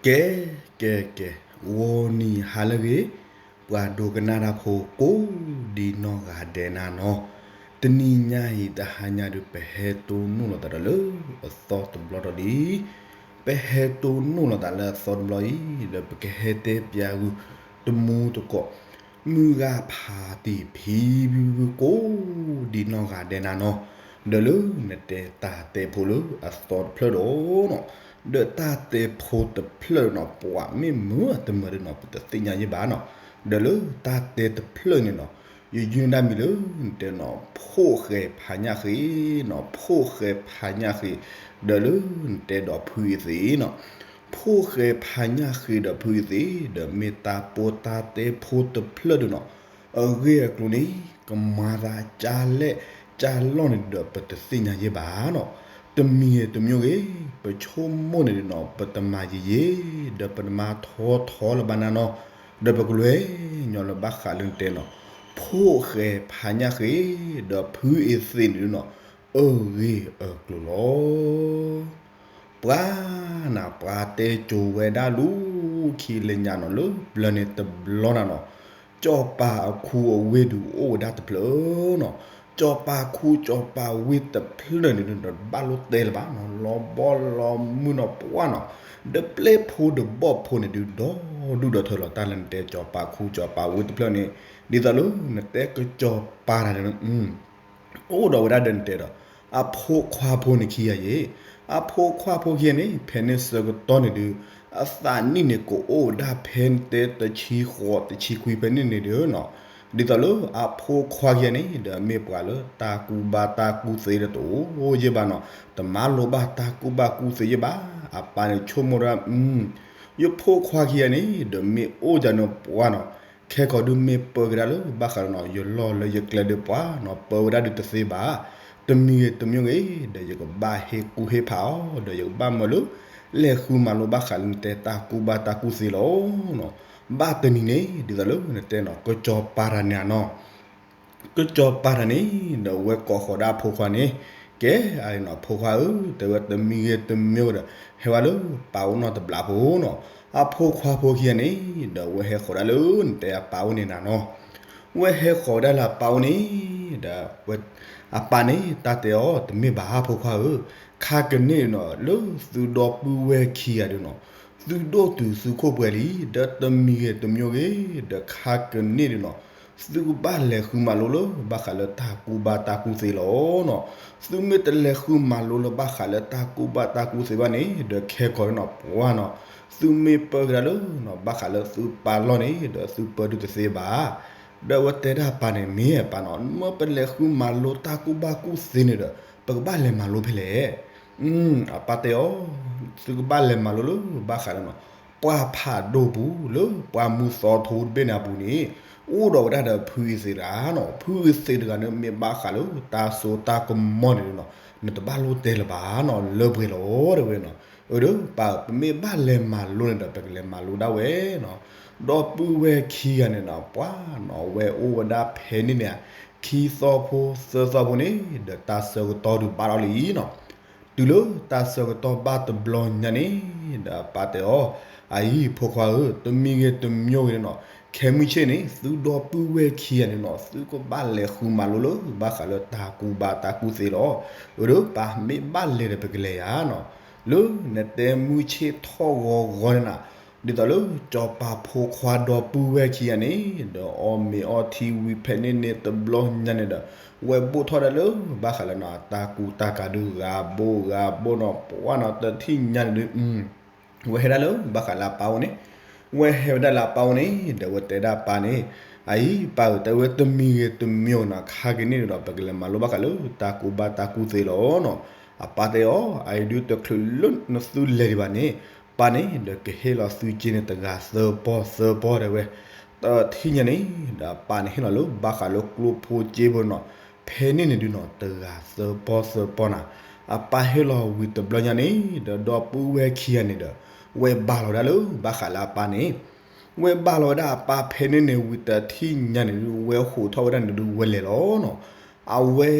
ကဲ ကဲ ကဲ, ဂီၤနံၤဟါလၢအဂ့ၤ, ပှၤဒိကနၣ်တၢ်ဖိကိးဒံနီၢ်ဂၤဒဲးနၤနီၤ, တနံၤညါအံၤ တဟါညါဒုး ပဟဲတိၢ်နီၣ်လိာ်သးဒီးလၢအသီတဘျီဒီးလံ, ပဟဲတိၢ်နီၣ်လိာ်သးလၢအသီတဘျီအံၤ ဒီးပကဟဲတဲပၠးဂုာ်တမူတကိး မုၢ်ဂၤဖးတံၢ်ဖံဖံဖံကိးဒံနီၢ်ဂၤဒဲးနၤနီၤ, ဒီးလၢနတဲတၢ်တဲဖိလၢအသီတဖျၢၣ်ဒီးနီၤ, ဒီးတၢ်တဲဖိတဖျၢၣ်နီၤ ပှၤမ့ၢ်မုာ်တမုာ်ဒုးနီၤ ပတသ့ၣ်ညါယဲၢ်ဘၣ်နီၤ, ဒီးလၢတၢ်တဲတဖျၢၣ်န့ၣ်နီၤ ယယုၢ်န့ၢ်ဒၣ်မံၤလၢ နတဲနီၤ ဖိၣ်ဃဲဖးညၣ်ဃ့နီၤ, ဖိၣ်ဃဲဖးညၣ်ဃ့, ဒီးလၢနတဲဒီးဖုအသ့ၣ်နီၤ ဖိၣ်ဃဲဖးညၣ်ဃ့ဒီးဖုအသ့ၣ် ဒီးမ့ၢ်တၢ်ပိာ်တၢ်တဲဖိတဖျၢၣ်ဒုးနီၤ, အဂ့ၢ်အကျိၤန့ၣ် ကမၤသးကၢ်လဲၣ်ကၢ်လီၢ်န့ၣ်ဒီး ပတသ့ၣ်ညါယဲၢ်ဘၣ်နီၤ, တမံၤဂ့ၤတမံၤဂ့ၤ ပဆိကမိၣ်န့ၣ်ဒုးနီၤ ပတမၤယံာ်ယံာ် ဒီးပတမၤထီထီလၢၤဘၣ်နၤနီၤ, ဒီးပကလဲၤညီလၢဘၣ်ဃးလၢနတဲနီၤ, ဖိၣ်ဃဲဖးညၣ်ဃ့ ဒီးဖုအသ့ၣ်န့ၣ်ဒုးနီၤ အဂ့ၢ်အကျိၤလီၤ. ပှၤနၤ ပှၤတဲကိၤဝဲဒၣ်လူၤခံလၢညါနီၤ လၢပျၢၤန့ၣ်တဘျီနၤနီၤ, စီၤပၤအခူအဝ့ၢ်ဒုးအိၣ်ဝဲဒၣ်တဖျၢၣ်နီၤ, စီၤပၤခူစီၤပၤဝ့ၢ်တဖျၢၣ်န့ၣ်ဒုး တဘၣ်လိၣ်တဲလၢၤဘၣ်နီၤ, လီၤဘီလီၤမုၢ်နီၤ ပှၤနီၤ, ဒီးပျဲၢ်ဖိဒီးဘီၣ်ဖိန့ၣ်ဒုး ဒီဒူၣ်ဒီထၢလီၤ တၢ်လၢနတဲစီၤပၤခူစီၤပၤဝ့ၢ်တဖျၢၣ်န့ၣ်, ဒ်သိးလၢနတဲကစီၤပၤတၢ်န့ၣ် အိၣ်ဒီးဝဲဒၣ်ဒီးနတဲဒီး အဖိခွါဖိန့ၣ်ခံဂၤယဲၢ်, အဖိခွါဖိခံဂၤန့ၣ် ဖဲန့ၣ်ဆၢကတီၢ်န့ၣ်ဒုး အသးနံၣ်န့ၣ်ကအိၣ်ဝဲဒၣ်ဖဲန့ၣ်တဲတဆံဃိးတဆံခွံဖဲန့ၣ်န့ၣ်ဒုးနီၤ, ဒ်သိးလၢအဖိခွါခံဂၤန့ၣ် ဒီးမ့ၢ်ပှၤလၢတၢ်ကူၣ်ဘၣ်တၢ်ကူၣ်သ့ဒီးတအိၣ်ယဲၢ်ဘၣ်နီၤ, တမၤလိဘၣ်တၢ်ကူၣ်ဘၣ်ကူၣ်သ့ယဲၢ်ဘၣ်, အပၢ်န့ၣ်ဆိကမိၣ်ဒၣ် ယဖိခွါခံဂၤန့ၣ် ဒီးမ့ၢ်အိၣ်ဒၣ်န့ၣ်ပှၤနီၤ, ခဲကီးဒုးမ့ၢ်ပၢကဒါလၢဘၣ်ဃးဒီးနီၤ ယလီၢ်လၢယကျဲဒုးပှၤနီၤ ပၢဝဲဒၣ်ဒုးတသ့ဘၣ်, တမံၤဂ့ၤတမံၤဂ့ၤ ဒီးယကဘၣ်ဟ့ၣ်ကူၣ်ဟ့ၣ်ဖးအီၤ ဒီးယကဘၣ်မၢလၢ လဲၤဃုမၤလိဘၣ်ဃးလၢနတဲတၢ်ကူၣ်ဘၣ်တၢ်ကူၣ်သ့လီၤနီၤ, ဘၣ်တနံၤန့ၣ် ဒ်သိးလၢနတဲနီၤ ကစီၤပၤတၢ်န့ၣ်နီၤ ကစီၤပၤတၢ်န့ၣ် ဒီးဝဲကိးဃီၤဒၣ်အဖိခွါန့ၣ်, ကဲ အဖိခွါဧၢ တဲဝဲတမံၤဂ့ၤတမံၤဂ့ၤဒီး ဟဲဝဲလၢပၢ်အိၣ်နီတဘျီဖိနီၤ, အဖိခွါဖိခံဂၤန့ၣ် ဒီးဝဲဟဲဃီၤဒၣ်လၢနတဲအပၢ်အိၣ်န့ၣ်နၤနီၤ, ဝဲဟဲဃီၤဝဲဒၣ်လၢအပၢ်အိၣ်န့ၣ် ဒီး အပၢ်န့ၣ် တၢ်တဲအီၤ တမ့ၢ်ဘၣ်အဖိခွါဧၢ, ခါကန့ၣ်နီၤ လၢသုဒီပုၢ်ဝဲၢ်ခံဂၤဒုးနီၤ သုဒိၣ်တုၤသုခိၣ်ပှဲၤလံ ဒီးတမံၤဂ့ၤတမံၤဂ့ၤ ဒီးခါကန့ၣ်ဒုးနီၤ သုကဘၣ်လဲၤဃုမၤလိလၢဘၣ်ဃးလၢတၢ်ကူၣ်ဘၣ်တၢ်ကူၣ်သ့လီၤနီၤ, သုမ့ၢ်တလဲၤဃုမၤလိလၢဘၣ်ဃးလၢတၢ်ကူၣ်ဘၣ်တၢ်ကူၣ်သ့ဘၣ်န့ၣ် ဒီးခဲကီးနီၤ ပှၤနီၤ, သုမ့ၢ်ပၢကဒါလၢ ဘၣ်ဃးလၢသုပၢ်လီၢ်န့ၣ် ဒီးသုပၢဒုးတသ့ဘၣ် ဒီးအဝဲတဲဒၣ်အပၢ်န့ၣ် မ့ၢ်အပၢ်နီၤ မ့ၢ်ပလဲၤဃုမၤလိတၢ်ကူၣ်ဘၣ်ကူၣ်သ့န့ၣ်ဒီး ပကဘၣ်လဲၤမၤလိဖဲလဲၣ်. အပၢ်တဲအီၤ သုကဘၣ်လဲၤမၤလိလၢဘၣ်ဃးလၢနီၤ ပှၢ်ဖးဒိၣ်ပူၤ လၢပှၢ်မူသီထိတဘ့ၣ်န့ၣ်အပူၤန့ၣ် အိၣ်ဒီးဝဲဒၣ်ဒီးဖုအသ့ၣ်တဂၤနီၤ, ဖုအသ့ၣ်တဂၤန့ၣ် မ့ၢ်ဘၣ်ဃးလၢတၢ်စိတၢ်ကမီၤန့ၣ်နီၤ နတဘၣ်လိၣ်တဲလၢၤဘၣ်နီၤ လၢပှဲၤလီၤတဲဝဲနီၤ, အၢ ဒီးပၢ် ပမ့ၢ်ဘၣ်လဲၤမၤလိန့ၣ်ဒီး ပကလဲၤမၤလိဒၣ်ဝဲနီၤ, ဒီပုၢ်ဝဲၢ်ခံဂၤန့ၣ်နီၤ ပှၤနီၤ ဝဲအိၣ်ဝဲဒၣ်ဖဲန့ၣ်န့ၣ် ခံသီဖိသၢသီဖိန့ၣ် ဒီးတၢ်ဆၢကတီၢ်ဒုးဘၣ်ထီၣ်လံနီၤ, တုၤလၢတၢ်ဆၢကတီၢ်ဘၣ်တဘျီညါန့ၣ် ဒီးအပၢ်တဲအီၤ အအံၤဖိခွါဧၢ တမံၤဂ့ၤတမံၤဂ့ၤန့ၣ်နီၤ ခဲမုၢ်ဆ့ၣ်န့ၣ် သုဒီပုၢ်ဝဲၢ်ခံဂၤန့ၣ်နီၤ သုကဘၣ်လဲၤဃုမၤလိလၢဘၣ်ဃးလၢတၢ်ကူၣ်ဘၣ်တၢ်ကူၣ်သ့လီၤ, အၢ ဒီးပၢ် မ့ၢ်ဘၣ်လဲၤဒီးပကလဲၤယၤနီၤ, လၢနတဲမုၢ်ဆ့ၣ်ထီၣ်ဂီၤဂီၤန့ၣ်နီၤ ဒ်သိးလၢစီၤပၤဖိခွါဒီပုၢ်ဝဲၢ်ခံဂၤန့ၣ် ဒီးအီၣ်မ့ၤအီထံဝံၤဖဲန့ၣ်န့ၣ်တဘျီညါန့ၣ်ဒီး ဝဲဘိၣ်ထီၣ်ဒၣ်လၢဘၣ်ဃးလၢနီၤ တၢ်ကူတၢ်ကၤဒုးဂၤဘိဂၤဘိနီၤ ပှၤနီၤ တထံၣ်ညါန့ၣ်ဒုး ဝဲဟဲဒၣ်လၢဘၣ်ဃးလၢအပၢ်အိၣ်န့ၣ်, ဝဲဟဲဝဲဒၣ်လၢအပၢ်အိၣ်န့ၣ် ဒီးဝဲတဲဒၣ်ပၢ်န့ၣ်, အအံၤ ပၢ်ဧၢ တဲဝဲတမံၤဂ့ၤတမံၤဂ့ၤနီၤ ခါကန့ၣ်ဒီး ပကလဲၤမၤလိဘၣ်ဃးလၢတၢ်ကူဘၣ်တၢ်ကူသ့လီၤနီၤ, အပၢ်တဲအီၤ အအံၤဒုးတချုးလၢနသုလဲၤဒံးဘၣ်န့ၣ်, ပၢ်န့ၣ် ဒီးကဟ့ၣ်လီၤသုစ့န့ၣ် တဂၤသၢပီၢ်သၢပီၢ်တဲဝဲ, တထံၣ်ညါန့ၣ် ဒီးအပၢ်န့ၣ်ဟ့ၣ်လီၤလၢဘၣ်ဃးလၢကျိဖိစ့ဖိနီၤ, ဖဲန့ၣ်န့ၣ်ဒုးနီၤ တဂၤသၢပီၢ်သၢပီၢ်နၤ, အပၢ်ဟ့ၣ်လီၤဝံၤတဘျီညါန့ၣ် ဒီးဒီပုၢ်ဝဲၢ်ခံဂၤန့ၣ်ဒီး ဝဲဘၣ်လီၤဝဲဒၣ်လၢဘၣ်ဃးလၢအပၢ်န့ၣ်, ဝဲဘၣ်လီၤဝဲဒၣ်အပၢ်ဖဲန့ၣ်န့ၣ်ဝံၤတထံၣ်ညါန့ၣ်ဒုး ဝဲဟိးထီၣ်ဝဲဒၣ်န့ၣ်ဒုးဝဲလဲၤလီၤနီၤ, အဝဲ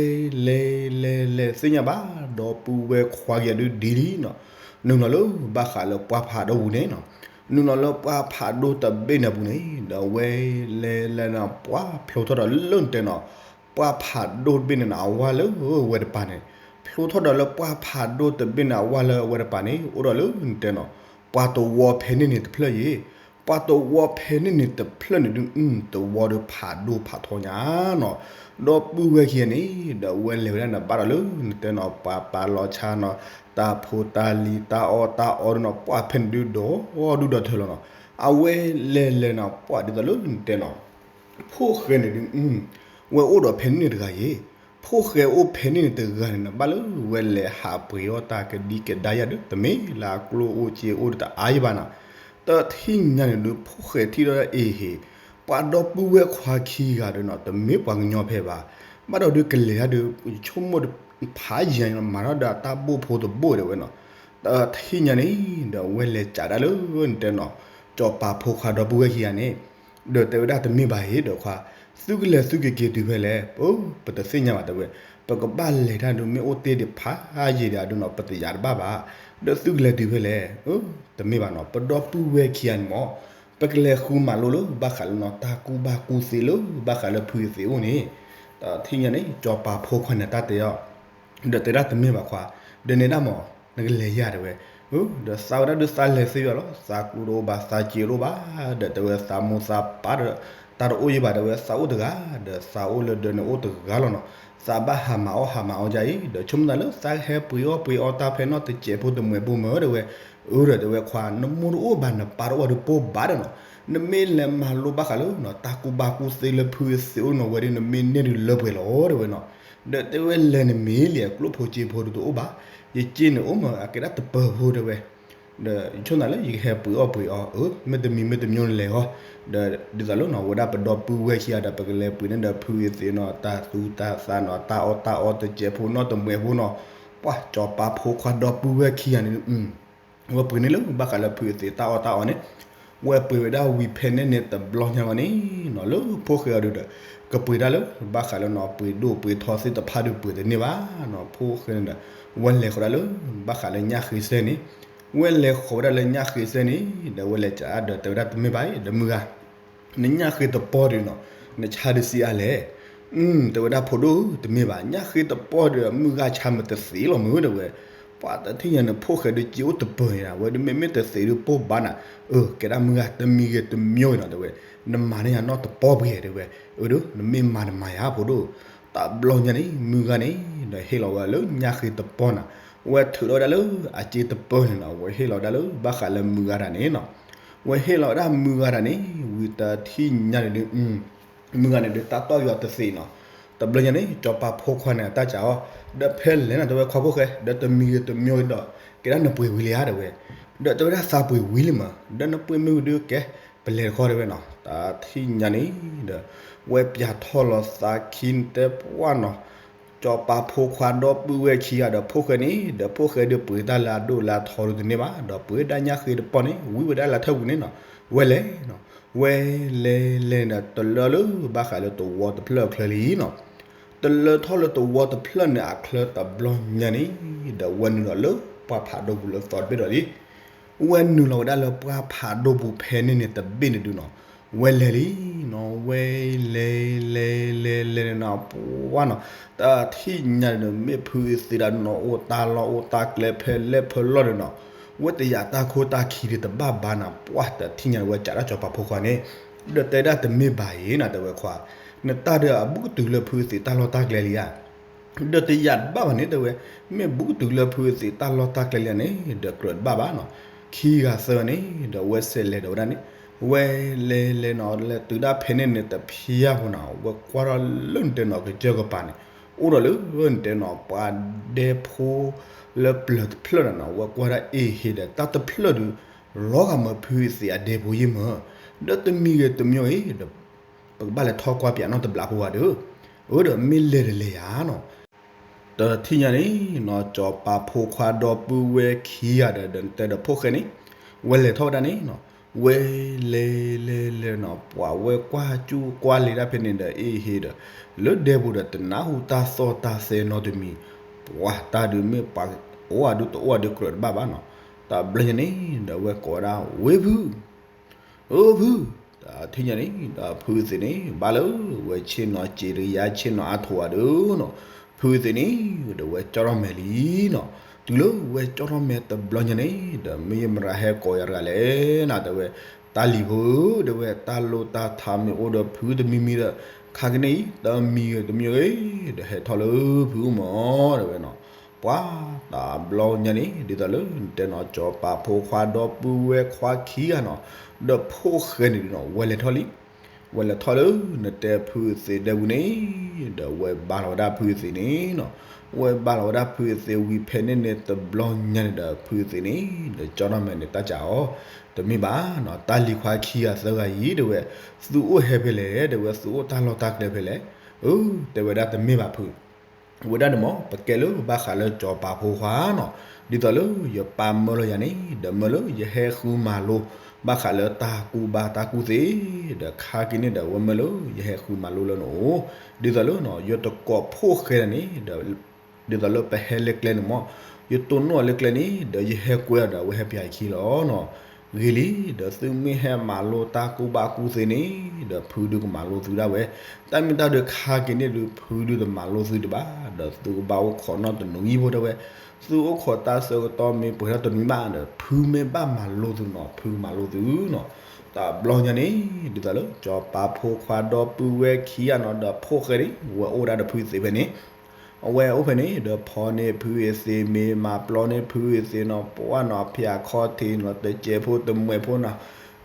လဲၤလဲၤလဲၤသ့ၣ်ညါဘၣ် ဒီပုၢ်ဝဲၢ်ခွါခံဂၤဒုးဒ်လံနီၤ, နုာ်လီၤလၢဘၣ်ဃးလၢပှၢ်ဖးဒိၣ်ပူၤန့ၣ်နီၤ, နုာ်လီၤလၢပှၢ်ဖးဒိၣ်တဘ့ၣ်န့ၣ်အပူၤန့ၣ် ဒီးဝဲလဲၤလဲၤနီၤ ပှၢ်ဖျိထီၣ်ဒီးလၢနတဲနီၤ, ပှၢ်ဖးဒိၣ်တဘ့ၣ်န့ၣ်နီၤ အဝါလၢဝဲတပၤန့ၣ်, ဖျိထီၣ်ဒီးလၢပှၢ်ဖးဒိၣ်တဘ့ၣ်န့ၣ် အဝါလၢဝဲတပၤန့ၣ် အိၣ်ဒီးလၢနတဲနီၤ, ပှၤတဝီဖဲန့ၣ်န့ၣ်တဖျၢၣ်ယဲ, ပှၤတဝီဖဲန့ၣ်န့ၣ်တဖျၢၣ်န့ၣ်ဒုး တဝီဒီးဖးဒိၣ်ဖးထီညါနီၤ, ဒီပုၢ်ဝဲၢ်ခံဂၤန့ၣ် ဒီးဝဲလဲၤဝဲဒၣ်န့ၣ် ဘၣ်ဒီးလၢနတဲနီၤ ပှၤပာ်လီၤဆါနီၤ တၢ်ဖိတၢ်လံၤ တၢ်အီၣ်တၢ်အီဒုးနီၤ ပှၢ်ဖဲန့ၣ်ဒုးဒီးဒူၣ်ဒီးထၢလီၤနီၤ, အဝဲလဲၤလဲၤနီၤ ပှၢ်ဒ်သိးလၢနတဲနီၤ ဖိၣ်ဃဲန့ၣ်ဒုး ဝဲအိၣ်ဒီးဖဲန့ၣ်တဂၤယဲ, ဖိၣ်ဃဲအိၣ်ဖဲန့ၣ်န့ၣ်တဂၤန့ၣ်နီၤ ဘၣ်လၢဝဲလဲၤဟးပှ့ၤအီၣ်တၢ်ကဒံကဒါယၤဒီး တမ့ၢ်လၢအကျိၣ်အိၣ်စ့အိၣ်ဒီးတအါယံၤဘၣ်နီၤ, တထံၣ်ညါန့ၣ်ဒုး ဖိၣ်ဃဲထံၣ်ဒီးအ့ၣ်ဟ့ၣ်, ပှၤဒီပုၢ်ဝဲၢ်ခွါခံဂၤဒီးနီၤ တမ့ၢ်ပှၤကညီဖဲဘၣ်, ဘၣ်ဒီးဒုးကလဲၤတၢ်ဒုး ဆိကမိၣ်ဖးယံၤနီၤ မၤထီၣ်ဒီးတၢ်ဘိၣ်ဖိတဘိၣ်ဒဲးဝဲနီၤ, တထံၣ်ညါန့ၣ် ဒီးဝဲလဲၤကးဒၣ်လၢနတဲနီၤ စီၤပၤဖိခွါဒီပုၢ်ဝဲၢ်ခံဂၤန့ၣ် ဒီးတဲဝဲဒၣ်တမ့ၢ်ဘၣ်အံၤ ဒီးခွါ, သုကလဲၤသုကက့ၤတုၤဖဲလဲၣ်, ပတသ့ၣ်ညါဘၣ်တဲဝဲ, ပကဘၣ်လဲၤတၢ်ဒုး မ့ၢ်အိၣ်တ့ၢ်ဒံးဖးယံၤဒံးဒုးနီၤ ပတယာ်တဘၣ်ဘၣ်, ဒီးသုကလဲၤတုၤဖဲလဲၣ်, တမ့ၢ်ဘၣ်နီၤ ပဒီပုၢ်ဝဲၢ်ခံဂၤန့ၣ်မ့ၢ်, ပကလဲၤဃုမၤလိလၢဘၣ်ဃးလၢနီၤ တၢ်ကူၣ်ဘၣ်ကူၣ်သ့လၢဘၣ်ဃးလၢဖုအသ့ၣ်အိၣ်န့ၣ်, တထံၣ်ညါန့ၣ် စီၤပၤဖိခွါန့ၣ်တၢ်တဲအီၤ ဒီးတဲဒၣ်တမ့ၢ်ဘၣ်ခွါ, ဒီးန့ၣ်ဒၣ်မ့ၢ် နကလဲၤယၤတဲဝဲ, ဒီးသးဝဲဒၣ်ဒုးသးလဲၤသ့ယီၤလီၤ သးကျိတအိၣ်ဘၣ် သးစ့တအိၣ်ဘၣ်, ဒီးတဲဝဲသးမိၢ်သးပၢ်ဒီး တၢ်တအိၣ်ယံၤဘၣ်တဲဝဲ သးအိၣ်တဂၤ, ဒီးသးအိၣ်လၢဒၢးန့ၣ်အိၣ်တဂၤလီၤနီၤ, သးဘၣ်ဟးမၤအီၣ်ဟးမၤအီၣ်ယၤအံၤ ဒီးဆိကမိၣ်သးလၢသးဟဲပှ့ၤအီၣ်ပှ့ၤအီတၢ်ဖဲနီတစဲးဖိတမှဲးဖိမ့ၢ်တဲဝဲ, အၢ ဒီးတဲဝဲခွါ နမိၢ်တအိၣ်ဘၣ်နပၢ်တအိၣ်ဘၣ်ဒုးပိၢ်ဘၣ်ဒီးနီၤ, နမ့ၢ်လဲၤမၤလိဘၣ်ဃးလၢနီၤ တၢ်ကူၣ်ဘၣ်ကူၣ်သ့လၢဖုအသ့ၣ်အိၣ်နီၤ ဝဲဒၣ်နမ့ၢ်န့ၢ်ဒုးလၢပှဲၤလီၤတဲဝဲနီၤ, ဒီးတဲဝဲလဲၤန့ၣ်မ့ၢ်လံ ကျိၣ်ဖိစ့ဖိဒုးတအိၣ်ဘၣ်, ယစ့န့ၣ်အိၣ်မ့ၢ် အကဲဒၣ်တပၢၤဖိတဲဝဲ, ဒီးယဆိကမိၣ်သးလၢယကဟဲပှ့ၤအီၣ်ပှ့ၤအီ အၢ မ့ၢ်တမံၤမ့ၢ်တမံၤန့ၣ်လဲၤအီၤ, ဒီးဒ်သိးလၢနီၤ ဝဲဒၣ်ပဒီပုၢ်ဝဲၢ်ခံဂၤဒီး ပကလဲၤပှ့ၤန့ၢ်ဒီးဖုအသ့ၣ်နီၤ တၢ်သူတၢ်သၣ်နီၤ တၢ်အီၣ်တၢ်အီတစဲးဖိနီတမှဲးဖိနီၤ, ပှၤစီၤပၤဖိခွါဒီပုၢ်ဝဲၢ်ခံဂၤန့ၣ် ဝဲပှ့ၤန့ၢ်လၢဘၣ်ဃးလၢဖုအသ့ၣ်တၢ်အီၣ်တၢ်အီန့ၣ်, ဝဲပှ့ၤဝဲဒၣ်ဝံၤဖဲန့ၣ်န့ၣ်တဘျီညါအံၤန့ၣ်နီၤ လၢဖိၣ်ဃဲအီၤဒုးဒီး ကပှ့ၤတၢ်လၢ ဘၣ်ဃးလၢနီၤ ပှ့ၤဒိၣ်ပှ့ၤထီသ့ၣ်တဖၣ်ဒုးပှ့ၤတန့ၢ်ဘၣ်နီၤ ဖိၣ်ဃဲန့ၣ်ဒီး ဝဲလဲၤဃီၤဒၣ်လၢ ဘၣ်ဃးလၢညၣ်ဃ့စဲန့ၣ်, ဝဲလဲၤဃီၤဝဲဒၣ်လၢညၣ်ဃ့စဲန့ၣ် ဒီးဝဲလဲၤကးဒီးတဲဝဲဒၣ်တမ့ၢ်ဘၣ်အံၤ ဒီးမုၢ်ဂၤ နညၣ်ဃ့တပီၢ်ဒုးနီၤ နဆါဒုးစံးအါလဲၣ်, တဲဝဲဒၣ်ဖိဒိၣ်ဧၢ တမ့ၢ်ဘၣ် ညၣ်ဃ့တပီၢ်ဒုး မုၢ်ဂၤဆါမ့ၢ်တသ့လီၤမ့ၢ်တဲဝဲ, ပှၤတထံၣ်ညါန့ၣ် ဖိၣ်ဃဲဒုးစ့အိၣ်တပၢၤန့ၣ် ဝဲဒုးမ့မ့ၢ်တသ့ဒုးပိၢ်ဘၣ်နၤ, အၢ ကဲဒၣ်မုၢ်ဂၤတမံၤဂ့ၤတမံၤဂ့ၤနီၤတဲဝဲ, နမၤန့ၢ်ယၤနီတပီၢ်ပှဲၤတဲဝဲ, အၢ ဒီး နမ့ၢ်မၤနမၤယၤဖိဒိၣ်, တဘျီညါန့ၣ် မုၢ်ဂၤန့ၣ် ဒီးဟ့ၣ်လီၤဝဲလၢညၣ်ဃ့တပီၢ်နၤ, ဝဲထုးထီၣ်ဝဲဒၣ်လၢအစ့တပၢၢ်န့ၣ်နီၤ ဝဲဟ့ၣ်လီၤဝဲဒၣ်လၢဘၣ်ဃးလၢမုၢ်ဂၤတၢ်န့ၣ်နီၤ ဝဲဟ့ၣ်လီၤဝဲဒၣ်မုၢ်ဂၤတၢ်န့ၣ် ဝံၤတထံၣ်ညါန့ၣ်ဒုး မုၢ်ဂၤန့ၣ်ဒုးတၢ်တီၢ်ယွၤတသ့နီၤ, တဘျီညါန့ၣ် စီၤပၤဖိခွါန့ၣ်အတၢ်စံးအီၤ, ဒီးဖဲလဲၣ်နၤတဲဝဲခွါဖိၣ်ဃဲ ဒီးတမံၤဂ့ၤတမံၤဂ့ၤဒီး ကဲဒၣ်နပှ့ၤဝံၤလံဧါတဲဝဲ, ဒီးတဲဝဲဒၣ်သးပှ့ၤဝံၤလံမး ဒီးနပှ့ၤမ့ၢ်ဝံၤဒုးကဲ ပလဲၤတခီတဲဝဲနီၤ, တထံၣ်ညါန့ၣ် ဒီး ဝဲပျးထီၣ်လီၤသးခံတဲပှၢ်နီၤ စီၤပၤဖိခွါဒီပုၢ်ဝဲၢ်ခံဂၤဒီးဖိၣ်ဃဲန့ၣ် ဒီးဖိၣ်ဃဲဒုးပှ့ၤတၢ်လၢအဒိၣ်လၢအထီဒုးတန့ၢ်ဘၣ် ဒီးပှ့ၤဒၣ်ညၣ်ဃ့တပီၢ်န့ၣ် ဝံၤဝဲဒၣ်လၢထၢၣ်ပူၤန့ၣ်နီၤ, ဝဲလဲၤနီၤ, ဝဲလဲၤလဲၤဒီးတလၢလၢဘၣ်ဃးလၢတဝီတဖျၢၣ်အချၢလံနီၤ, တလၢထီၣ်လၢတဝီတဖျၢၣ်န့ၣ်အချၢတဘျီညါန့ၣ် ဒီးဝဲနုာ်လီၤလၢပှၢ်ဖးဒိၣ်ပူၤလၢသီတဘ့ၣ်ဒီးလံ ဝဲနုာ်လီၤဝဲဒၣ်လၢပှၢ်ဖးဒိၣ်ပူၤဖဲန့ၣ်န့ၣ်တဘ့ၣ်န့ၣ်ဒုးနီၤ, ဝဲလဲၤလံနီၤ, ဝဲလဲၤလဲၤလဲၤလဲၤန့ၣ်နီၤ ပှၢ်နီၤ, တထံၣ်ညါန့ၣ် မ့ၢ်ဖုအသ့ၣ်ဒၣ်နီၤ အိၣ်တၢ်လီၢ်အိၣ်တၢ်ကျဲဖဲလဲၣ်ဖဲလဲၣ်ဒီးနီၤ, ဝဲတယာ်တၢ်ခိတၢ်ခံဒုးတဘၣ်ဘၣ်နၤ ပှၢ်တထံၣ်ညါန့ၣ် ဝဲကးဒၣ်စီၤပၤဖိခွါန့ၣ်, ဒီးတဲဒၣ်တမ့ၢ်ဘၣ်အံၤနၤ တဲဝဲခွါ, နတၢ်ဒီးအဘူးကတုၤလၢဖုအသ့ၣ်တၢ်လီၢ်တၢ်ကျဲလံဧါ ဒီးတယာ်တဘၣ်ဘၣ်န့ၣ် တဲဝဲ, မ့ၢ်ဘူးကတုၤလၢဖုအသ့ၣ်တၢ်လီၢ်တၢ်ကျဲလံန့ၣ် ဒီးကြၢးတဘၣ်ဘၣ်နီၤ, ခံဂၤသၢဂၤန့ၣ် ဒီးဝဲစဲးလဲၤဒီးဝဲဒၣ်န့ၣ်, ဝဲလဲၤလဲၤနီၤ လဲၤတုၤဒၣ်ဖဲန့ၣ်န့ၣ်တဖျၢၣ်ဖိနီၤ ဝဲကွၢ်ထီၣ်လၢနတဲနီၤ ကစၢၢ်ကပၤန့ၣ် အိၣ်ဒီးလၢနတဲနီၤ ပှၤဒဲဖိလၢပျၢၤတဖျၢၣ်န့ၣ်နီၤ ဝဲကွၢ်ဒၣ်အ့ၣ်ဟ့ၣ်ဒီးတၢ်တဖျၢၣ်ဒုး လီၤဂာ်မၢဖုအသ့ၣ်အဒဲဖိယ့ၢ်မၢ, ဒီးတမံၤဂ့ၤတမံၤအံၤ ဒီး ပကဘၣ်လဲၤထီၣ်ကွၢ်ပၠးနီတဘျီဖိဝဲဒီး, အၢဒီးမ့ၢ်လဲၤတလဲၤယၤနီၤ, တထံၣ်ညါန့ၣ်နီၤ စီၤပၤဖိခွါဒီပုၢ်ဝဲၢ်ခံဂၤဒီး ဒီးနတဲဒီးဖိၣ်ဃဲန့ၣ်, ဝဲလဲၤထီၣ်ဝဲဒၣ်န့ၣ်နီၤ, ဝဲလဲၤလဲၤလဲၤနီၤ ပှၤဝဲကွၢ်ကၠူၣ်ကွၢ်လံၤတၢ်ဖဲန့ၣ်ဒီး အ့ၣ်ဟ့ၣ်ဒီး လၢဒဲပူၤဒီးတနၢ်ဟူတၢ်သီၣ်တၢ်သဲနီတမံၤ, ပှၤတၢ်ဒုးမ့ၢ်ပှၤအိၣ်အဒုတအိၣ်အဒုကြၢးတဘၣ်ဘၣ်နီၤ, တဘျီညါန့ၣ် ဒီးဝဲကိးဝဲဒၣ် ဝ့ၢ်ဖု, အိၣ်ဖု, တထံၣ်ညါန့ၣ် ဒီးဖုသ့ၣ်န့ၣ် ဘၣ်လၢဝဲဆ့ၣ်နီၤစ့တကယၤ ဆ့ၣ်နီၤအါထီၣ်ဝဲဒၣ်နီၤ, ဖုသ့ၣ်န့ၣ် ဒီးဝဲကၠီထီၣ်မဲာ်လံနီၤ, တုၤလၢဝဲကၠီထီၣ်မဲာ်တဘျီညါန့ၣ် ဒီးမ့ၢ်ယမရၤဟဲကိးယၤတဂၤလဲၣ်နီၤ တဲဝဲ, တၢ်လံၤဖိဧၢ တဲဝဲ တၢ်လိၣ်တၢ်ထါမ့ၢ်အိၣ်ဒီးဖုတမံၤမံၤဒီး ခါကန့ၣ်အံၤ တမံၤဂ့ၤတမံၤဂ့ၤ ဒီးဟဲထီၣ်လၢဖုအိၣ်မၢ် တဲဝဲနီၤ, ပှၤတဘျီညါန့ၣ် ဒ်သိးလၢနတဲနီၤ ကၠီၤပၤဖိခွါဒီပုၢ်ဝဲၢ်ခွါခံဂၤနီၤ, ဒီးဖိၣ်ဃဲန့ၣ်ဒုးနီၤ ဝဲလဲၤထီၣ်လံ, ဝဲလဲၤထီၣ်လၢနတဲဖုသ့ၣ်ဒဲပူၤန့ၣ်, ဒီးဝဲဘါလီၤဝဲဒၣ်ဖုသ့ၣ်န့ၣ်နီၤ, ဝဲဘါလီၤဝဲဒၣ်ဖုသ့ၣ်ဝံၤဖဲန့ၣ်န့ၣ်တဘျီညါန့ၣ်ဒီး ဖုသ့ၣ်န့ၣ် ဒီးကၠီထီၣ်မဲာ်န့ၣ် တၢ်ကးအီၤ, တမ့ၢ်ဘၣ်နီၤ တၢ်လံၤခွါခံဂၤသၢဂၤအံၤ တဲဝဲ, သုအိၣ်ဟဲဖဲလဲၣ် တဲဝဲ သုအိၣ်တၢ်လီၢ်တၢ်ကျဲဖဲလဲၣ်, အၢ တဲဝဲဒၣ်တမ့ၢ်ဘၣ်ဖု ဝဲဒၣ်န့ၣ်မ့ၢ် ပကဲလၢဘၣ်ဃးလၢကၠီၤပၤဖိခွါနီၤ, ဒ်သိးလၢယပၢ်မၢလီၤယၤန့ၣ် ဒီးမၢလၢယဟဲဃုမၤလိ ဘၣ်ဃးလၢတၢ်ကူၣ်ဘၣ်တၢ်ကူၣ်သ့, ဒီးခါက့ၤန့ၣ်ဒီး ဝဲမၢလၢယဟဲဃုမၤလိလၢနအိၣ်, ဒ်သိးလၢနီၤ ယတကိးဖိၣ်ဃဲန့ၣ် ဒ်သိးလၢပဟဲလၢကျဲန့ၣ်မ့ၢ် ယတိၢ်နီၣ်အီၤလၢကျဲန့ၣ် ဒီးယဟဲကွဲအီၤဒီး အဝဲဟဲပၠးယခံလီၤနီၤ, ဂ့ၤလံ, ဒီးသုမ့ၢ်ဟဲမၤလိတၢ်ကူၣ်ဘၣ်ကူၣ်သ့န့ၣ် ဒီးဖုဒုးကမၤလိသုဒၣ်ဝဲ, တၢ်မ့ၢ်တၢ်ဒုးခါက့ၤန့ၣ်ဒုး ဖုဒုးတမၤလိသုတဘၣ်, ဒီးသုကဘၣ်အိၣ်ခိးနီၢ်တနွံဖိတဲဝဲ, သုအိၣ်ခိးတၢ်ဆၢကတီၢ်မ့ၢ်ပှဲၤထီၣ်တနွံဘၣ်ဒီး ဖုမ့ၢ်ဘၣ်မၤလိသုနီၤ ဖုမၤလိသုနီၤ, တဘျီညါန့ၣ် ဒ်သိးလၢ ကၠီၤပၤဖိခွါဒီပုၢ်ဝဲၢ်ခံဂၤနီၤ ဒီးဖိၣ်ဃဲန့ၣ် ဝဲအိၣ်ဒၣ်ဒီးဖုသ့ၣ်ဖဲန့ၣ် အဝဲအိၣ်ဖဲန့ၣ် ဒီးဖီန့ၢ်ဖုအသ့ၣ်မ့ၤ မၤပျီန့ၢ်ဖုအသ့ၣ်နီၤ ပှၢ်နီၤ ဖၠးခီၣ်ထံးနီၤ တစဲးဖိတမှဲးဖိနီၤ,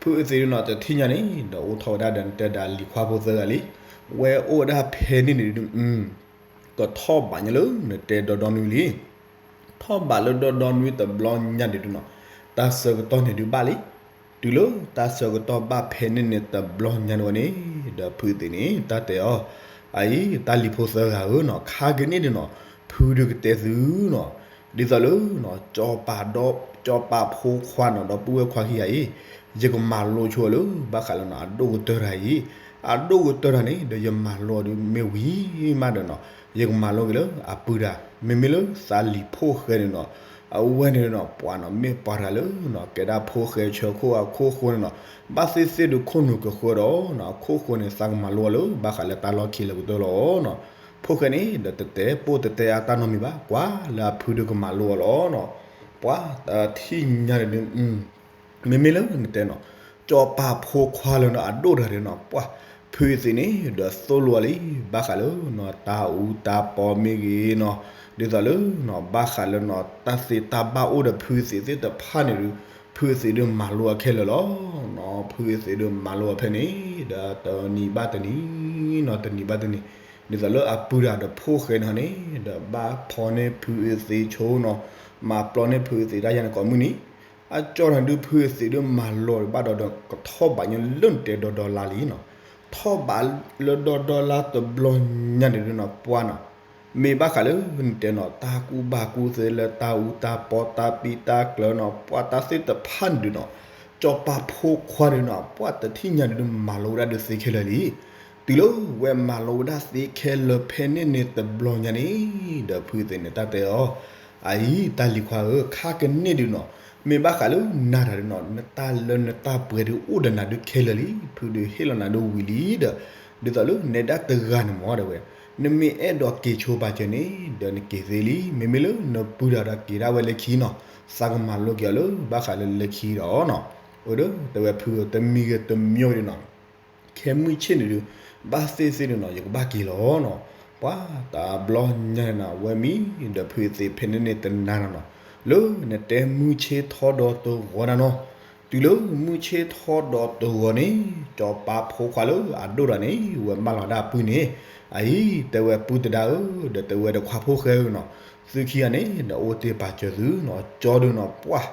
ဖုအသ့ၣ်ဒုးနီၤ တထံၣ်ညါန့ၣ် ဒီးအိၣ်ထီၣ်ဝဲဒၣ်ဒီးနတဲဒၣ်လံၤခွါဖိသၢဂၤလံ, ဝဲအိၣ်ဝဲဒၣ်ဖဲန့ၣ်န့ၣ်ဒုး ကထီၣ်ဘးညါလၢနတဲဒီဒီနွံလံ ထီၣ်ဘးလၢဒီဒီနွံတဘျီညါန့ၣ်ဒုးနီၤ, တၢ်ဆၢကတီၢ်န့ၣ်ဒုးဘၣ်လံ, တုၤလၢတၢ်ဆၢကတီၢ်ဘၣ်ဖဲန့ၣ်န့ၣ်တဘျီညါန့ၣ်ဝဲန့ၣ်, ဒီးဖုသ့ၣ်န့ၣ် တၢ်တဲအီၤ, အအံၤ တၢ်လံၤဖိသၢဂၤဧၢနီၤ ခါက့ၤန့ၣ်ဒုးနီၤ, ဖုဒုးကတဲသုနီၤ, ဒ်သိးလၢ ကၠီၤပၤဒီး ကၠီၤပၤဖိခွါနီၤ ဒီပုၢ်ဝဲၢ်ခွါခံဂၤအံၤ, ယကမၤလိဆိအီၤလၢ ဘၣ်ဃးလၢနီၤ အဒိၣ်ကတၢၢ်တၢ်အံၤ, အဒိၣ်ကတၢၢ်တၢ်န့ၣ် ဒီးယမၤလိအီၤဒုးမ့ၢ်ဝံၤမးဒီးနီၤ, ယကမၤလိက့ၤလၢအပုၢ်တၢ်, မ့မ့ၢ်လၢသးလံၤဖိၣ်ဃဲန့ၣ်နီၤ, အဝဲန့ၣ်နီၤ ပှၤနီၤ မ့ၢ်ပှၤတဂၤလၢနီၤ ကဲဒၣ်ဖိၣ်ဃဲဆၢခိၣ်အခိၣ်ဃိန့ၣ်နီၤ, ဘၣ်သ့ၣ်သ့ၣ်ဒုးခိၣ်နူာ်ကဃၢဒီးနီၤ အခိၣ်ဃိန့ၣ် သးကမၤလိအီၤလၢ ဘၣ်ဃးလၢတၢ်လီၢ်ခံလၢကတၢၢ်လီၤနီၤ, ဖိၣ်ဃဲန့ၣ် ဒီးတတဲပိၢ်တတဲအါတၢ်နီတမံၤဘၣ် ကွၢ်လၢအဖုဒုးကမၤလိအီၤလီၤနီၤ, ပှၤတထံၣ်ညါန့ၣ်ဒုး မ့မ့ၢ်လၢနတဲနီၤ, ကၠီၤပၤဖိခွါလၢနီၤအဒိၣ်တဂၤန့ၣ်နီၤ ပှၤဖုသ့ၣ်န့ၣ် ဒီးသိၣ်လိအီၤလံ, ဘၣ်ဃးလၢနီၤ တၢ်အူတၢ်ပီမ့ၢ်ဂ့ၤနီၤ, ဒ်သိးလၢနီၤ ဘၣ်ဃးလၢနီၤ တၢ်သ့တၢ်ဘၣ်အိၣ်ဒီးဖုသ့ၣ်သ့ၣ်တဖၣ်န့ၣ်ဒုး ဖုသ့ၣ်ဒုးမၤလိအီၤခဲလၢာ်လီၤနီၤ, ဖုသ့ၣ်ဒုးမၤလိအီၤဖဲန့ၣ် ဒီးတနံၤဘၣ်တနံၤနီၤ တနံၤဘၣ်တနံၤ, ဒ်သိးလၢအပုၢ်တၢ်ဒီးဖိၣ်ဃဲန့ၣ်န့ၣ် ဒီးဘၣ်ဖီန့ၢ်ဖုသ့ၣ်ဆိနီၤ, မၤပျီန့ၢ်ဖုသ့ၣ်တၢ်ယါန့ၣ်ကိးမုၢ်နံၤ အကၠီၣ်တၢ်ဒုးဖုသ့ၣ်ဒုးမၤလိဒီးဘၣ်ဒီး ကထီၣ်ဘးညါလၢနတဲဒီဒီလါလံနီၤ, ထီၣ်ဘးလၢဒီဒီလါတဘျီညါန့ၣ်ဒုးနီၤ ပှၤနီၤ, မ့ၢ်ဘၣ်ဃးလၢနတဲနီၤ တၢ်ကူၣ်ဘၣ်ကူၣ်သ့လၢတၢ်အူတၢ်ပီတၢ်ပံတၢ်ကျၢၤနီၤ ပှၤတၢ်သ့ၣ်တဖၣ်န့ၣ်ဒုးနီၤ, ကၠီၤပၤဖိခွါန့ၣ်နီၤ ပှၤတထံၣ်ညါန့ၣ်ဒုးမၤလိဝဲဒၣ်ဒုးသ့ခဲလၢာ်လံ တုၤလၢဝဲမၤလိဝဲဒၣ်သ့ခဲလၢာ်ဖဲန့ၣ်န့ၣ်တဘျီညါန့ၣ် ဒီးဖုသ့ၣ်န့ၣ် တၢ်တဲအီၤ, အအံၤ တၢ်လံၤခွါဧၢ, ခါကန့ၣ်ဒုးနီၤ, မ့ၢ်ဘၣ်ဃးလၢနၤတၢ်ဒုးနီၤ, နတၢ်လၢနတၢ်ပှဲၤဒုးအိၣ်ဒီးနၤဒုးခဲလၢာ်လံ, ဖုဒုးဟ့ၣ်လီၤနၤဒုးဝံၤလံဒီး, ဒ်သိးလၢနဲဒၣ်တဂၤန့ၣ်မ့ၢ်တဲဝဲ, နမ့ၢ်အဲၣ်ဒိးက့ၤဆိပာ်စၢၤန့ၣ် ဒီးနက့ၤသ့လံ, မ့မ့ၢ်လၢနပုၢ်တၢ်ဒီးက့ၤဒၣ်ဝဲလၢခံနီၤ, သးကမၤလိက့ၤအီၤလၢဘၣ်ဃးလၢလၢခံဒီးနီၤ, အိၣ်ဒီးတဲဝဲဖုဧၢ, တမံၤဂ့ၤတမံၤဂ့ၤဒုးနီၤ ခဲမုၢ်ဆ့ၣ်န့ၣ်ဒုး ဘၣ်သ့ၣ်သ့ၣ်ဒုးနီၤ ယကဘၣ်က့ၤလီၤနီၤ, ပှၤတဘျီညါန့ၣ်နီၤ ဝဲမံဒီးဖုသ့ၣ်ဖဲန့ၣ်န့ၣ်တနၤနီၤနီၤ, လၢနတဲမုၢ်ဆ့ၣ်ထီၣ်ဒီးတဂီၤနၤနီၤ, တုၤလၢမုၢ်ဆ့ၣ်ထီၣ်ဒီးတဂီၤန့ၣ် ကၠီၤပၤဖိခွါလၢအဒိၣ်တၢ်န့ၣ် ဝဲမၢလီၤဒၣ်အပုၢ်န့ၣ်, အအံၤ တဲဝဲပုၢ်တဒါဧၢ, ဒီးတဲဝဲဒီးခွါဖိၣ်ဃဲဧၢနီၤ, သုခံဂၤန့ၣ် ဒီးအိၣ်တ့ၢ်ပာ်စၢၤသုနီၤ, ကၠီဒုးနီၤ ပှၤ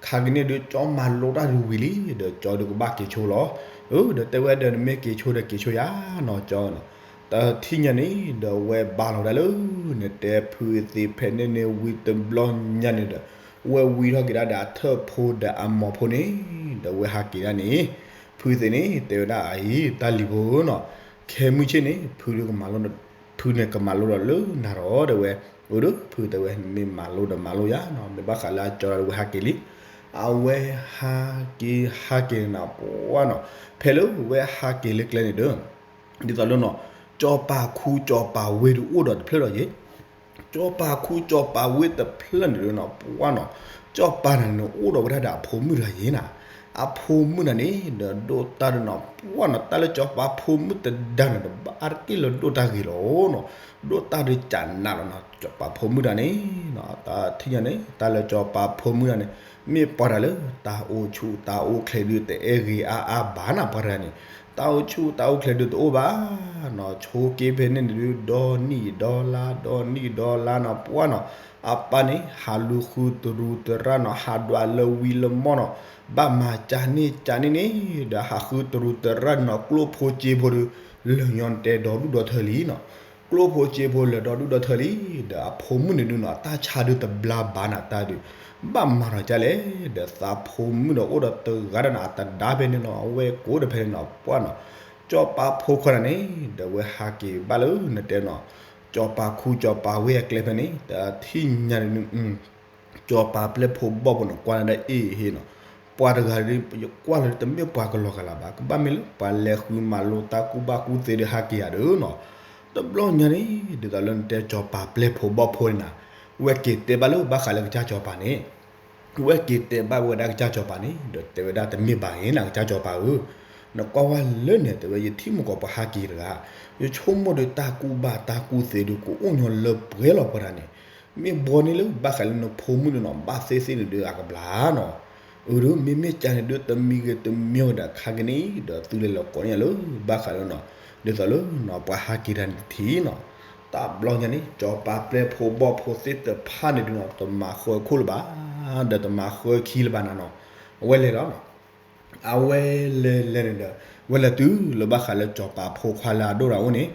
ခါကန့ၣ်ဒုး ကၠီမၤလိတၢ်ဒုးဝံၤလံ, ဒီးကၠီဒုးကဘၣ်က့ၤဆိလီၤ. အၢ ဒီးတဲဝဲဒီး နမ့ၢ်က့ၤဆိဒီးက့ၤဆိယၤနီၤ ကၠီနီၤ. တထံၣ်ညါန့ၣ် ဒီးဝဲဘါလီၤဝဲဒၣ်လၢ နတဲဖုသ့ၣ်ဖဲန့ၣ်န့ၣ်ဝံၤတဘျီညါန့ၣ်ဒီး ဝဲဝံထီၣ်က့ၤဒၣ်ဒီးအထၢၣ်ဖိဒီးအမိၢ်ဖိန့ၣ် ဒီးဝဲဟးက့ၤဒၣ်န့ၣ် ဖုသ့ၣ်န့ၣ် တဲဝဲဒၣ်အအံၤ တၢ်လံၤဖိဧၢနီၤ, ခဲမုၢ်ဆ့ၣ်န့ၣ် ဖုဒုးကမၤလိ ဖုန့ၣ်ကမၤလိဒီးလၢနၤဒီး တဲဝဲ, အိၣ်ဒီးဖုတဲဝဲ မ့ၢ်မၤလိဒီးမၤလိယၤနီၤ, မ့ၢ်ဘၣ်ဃးလၢအကၠီဒီးဝဲဟးက့ၤလံ. အဝဲဟးက့ၤဟးက့ၤန့ၣ်ပှၢ်နီၤ, ဖဲလၢဝဲဟးက့ၤလၢကျဲန့ၣ်ဒီး ဒ်သိးလၢနီၤ စီၤပၤခူစီၤပၤဝ့ၢ်ဒုးအိၣ်ဒီးတဖျၢၣ်ဒီးယဲၢ် စီၤပၤခူစီၤပၤဝ့ၢ်တဖျၢၣ်န့ၣ်ဒီးနီၤ ပှၢ်နီၤ, စီၤပၤန့ၣ်န့ၣ် အိၣ်ဒီးဝဲဒၣ်ဒီးအဖိမုၣ်တဂၤယဲၢ်နၤ, အဖိမုၣ်န့ၣ်န့ၣ် ဒီးဒိၣ်တၢ်ဒီးနီၤ ပှၢ်နီၤ တၢ်လၢစီၤပၤဖိမုၣ်တဒါန့ၣ်ဒီး ဘၣ်အါတက့ၢ်လၢဒိၣ်တၢ်ဂ့ၤလီၤနီၤ, ဒိၣ်တၢ်ဒုးကနးလီၤနီၤ စီၤပၤဖိမုၣ်တဂၤန့ၣ် တၢ်ထံၣ်ညါန့ၣ် တၢ်လၢစီၤပၤဖိမုၣ်တဂၤန့ၣ် မ့ၢ်ပှၤတဂၤလၢ တၢ်အိၣ်ဆူၣ်တၢ်အိၣ်ချ့ဒုးတအဲၣ်ဂ့ၤအါအါဘၣ်နၤ ပှၤတဂၤန့ၣ် တၢ်အိၣ်ဆူၣ်တၢ်အိၣ်ချ့ဒုးတအိၣ်ဘၣ်နီၤ, ဆိက့ၤဖဲန့ၣ်န့ၣ်ဒုး ဒီနံၣ်ဒီလါ ဒီနံၣ်ဒီလါနီၤ ပှၢ်နီၤ, အပၢ်န့ၣ် ဟးလူၤဃုတရူးတရၣ်နီၤ ဟးဒွးလၢဝံလၢမီၢ်နီၤ, ဘၣ်မၤကၢ်န့ၣ်ကၢ်န့ၣ်န့ၣ် ဒီးဟးဃုတရူးတရၣ်နီၤ ကျိၣ်ဖိစ့ဖိဒုး လၢာ်ညီတဲဒီဒူၣ်ဒီထၢလံနီၤ, ကျိၣ်ဖိစ့ဖိလၢာ်ဒီဒူၣ်ဒီထၢလံ, ဒီးအဖိမုၣ်န့ၣ်ဒုးနီၤ တၢ်ဆါဒုးတဘျါဘၣ်နၤတၢ်ဒုး, ဘၣ်မၤထီၣ်ကၢ်လဲၣ်, ဒီးသးဖိမုၣ်ဒီးအိၣ်ဒီးတဂၤဒီးနၤ အတဒါဖဲန့ၣ်နီၤ အဝဲကိးဒီးဖဲန့ၣ်နီၤ ပှၢ်နီၤ, စီၤပၤဖိခွါန့ၣ်န့ၣ် ဒီးဝဲဟးက့ၤဘၣ်လၢနတဲနီၤ, စီၤပၤခူစီၤပၤဝ့ၢ်အကျဲဖဲန့ၣ် တၢ်ထံၣ်ညါန့ၣ် စီၤပၤပျဲၢ်ဖိဘီၣ်ဖိန့ၣ် ကွၢ်လၢဒၣ်အ့ၣ်ဟ့ၣ်နီၤ, ပှၤတဂၤဒီး ယကွၢ်လၢတမ့ၢ်ပှၤကလီၤကလးဘၣ် ကဘၣ်မ့ၢ်လၢပှၤလဲၤဃုမၤလိတၢ်ကူၣ်ဘၣ်ကူၣ်သ့ဒီးဟးက့ၤယၤဒီးနီၤ, တဘျီညါန့ၣ် ဒ်သိးလၢနတဲစီၤပၤပျဲၢ်ဖိဘီၣ်ဖိန့ၣ်နၤ, ဝဲက့ၤတဲဘၣ်လၢဘၣ်ဃးလၢကစၢ်စီၤပၤန့ၣ် ဝဲက့ၤတဲဘၣ်ဝဲဒၣ်ကစၢ်စီၤပၤန့ၣ် ဒီးတဲဝဲဒၣ်တမ့ၢ်ဘၣ်အံၤနၤ ကစၢ်စီၤပၤဧၢ, နကွၢ်ဝဲလၢန့ၣ် တဲဝဲ ယထံၣ်မုၢ်ကီးပှၤဟးက့ၤတဂၤ, ယဆိကမိၣ်ဒီးတၢ်ကူၣ်ဘၣ်တၢ်ကူၣ်သ့ဒီး ကအိၣ်ညီလၢပှဲၤလီၤပှၤတဂၤန့ၣ်, မ့ၢ်ဘီန့ၣ်လၢဘၣ်ဃးလၢနဖိမုၣ်န့ၣ်နီၤ ဘၣ်သ့ၣ်သ့ၣ်န့ၣ်ဒီးအကဘျါနီၤ, အၢဒီး မ့မ့ၢ်ကၢ်န့ၣ်ဒီးတမံၤဂ့ၤတမံၤဂ့ၤဒီးခါက့ၤန့ၣ် ဒီးသုလဲၤလီၤကိးန့ၢ်ယၤလၢဘၣ်ဃးလၢနီၤ, ဒ်သိးလၢနီၤ ပှၤဟးက့ၤတၢ်န့ၣ်တထံၣ်နီၤ, တၢ်ဘျီညါန့ၣ် စီၤပၤပျဲၢ်ဖိဘီၣ်ဖိသ့ၣ်တဖၣ်န့ၣ်ဒုးနီၤ တမၤဃၢခိၣ်လၢၤဘၣ်, ဒီးတမၤဃၢခံလၢၤဘၣ်နၤနီၤ, အဝဲလဲၤလီၤနီၤ အဝဲလဲၤလဲၤန့ၣ်ဒီး ဝဲလဲၤတုၤလၢဘၣ်ဃးလၢစီၤပၤဖိခွါလၢအဒိၣ်တၢ်အိၣ်န့ၣ်,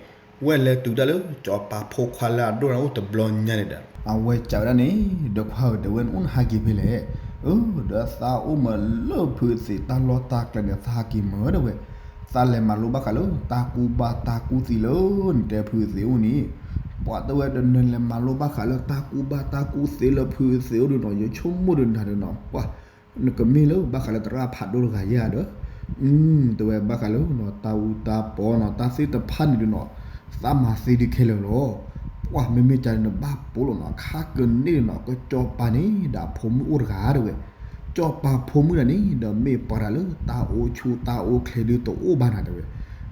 ဝဲလဲၤတုၤတၢ်လၢစီၤပၤဖိခွါလၢအဒိၣ်တၢ်အိၣ်တဘျီညါန့ၣ်ဒီး အဝဲစံးဝဲဒၣ်န့ၣ် ဒီးခွါဧၢ တဲဝဲ နအိၣ်နဟးက့ၤဖဲလဲၣ်, အၢ ဒီးသးအိၣ်မးလၢဖုသံးတၢ်လီၢ်တၢ်ကျဲဒီး သးဟးက့ၤမး တဲဝဲ, သးလဲၤမၤလိဘၣ်ဃးလၢတၢ်ကူၣ်ဘၣ်တၢ်ကူၣ်သ့လၢနတဲဖုသံးအိၣ်န့ၣ်, ပှၤတဲဝဲဒီး နလဲၤမၤလိဘၣ်ဃးလၢတၢ်ကူၣ်ဘၣ်တၢ်ကူၣ်သ့လၢဖုသံးအိၣ်ဒီးနီၤ ယဆိကမိၣ်ဒီးနၤဒီးနီၤ ပှၤ နကမ့ၢ်လၢဘၣ်ဃးလၢသရၣ်ဖးဒိၣ်တဂၤယဲၢ်ဒီး, တဲဝဲဘၣ်ဃးလၢနီၤ တၢ်အူတၢ်ပီနီၤ တၢ်သ့ၣ်တဖၣ်န့ၣ်ဒုးနီၤ သးမၤသ့ဒုးခဲလၢာ်လီၤ. ပှၤမ့မ့ၢ်ကၢ်န့ၣ် နဘၣ်ပိာ်လီၤနီၤ ခါကန့ၣ်နီၤ ကစီၤပၤန့ၣ်ဒီးအဖိမုၣ်အိၣ်တဂၤတဲဝဲ, စီၤပၤဖိမုၣ်တဂၤန့ၣ်ဒီးမ့ၢ်ပှၤတဂၤလၢတၢ်အိၣ်ဆူၣ်တၢ်အိၣ်ချ့ဒုးတအိၣ်ဘၣ်နၤတဲဝဲ,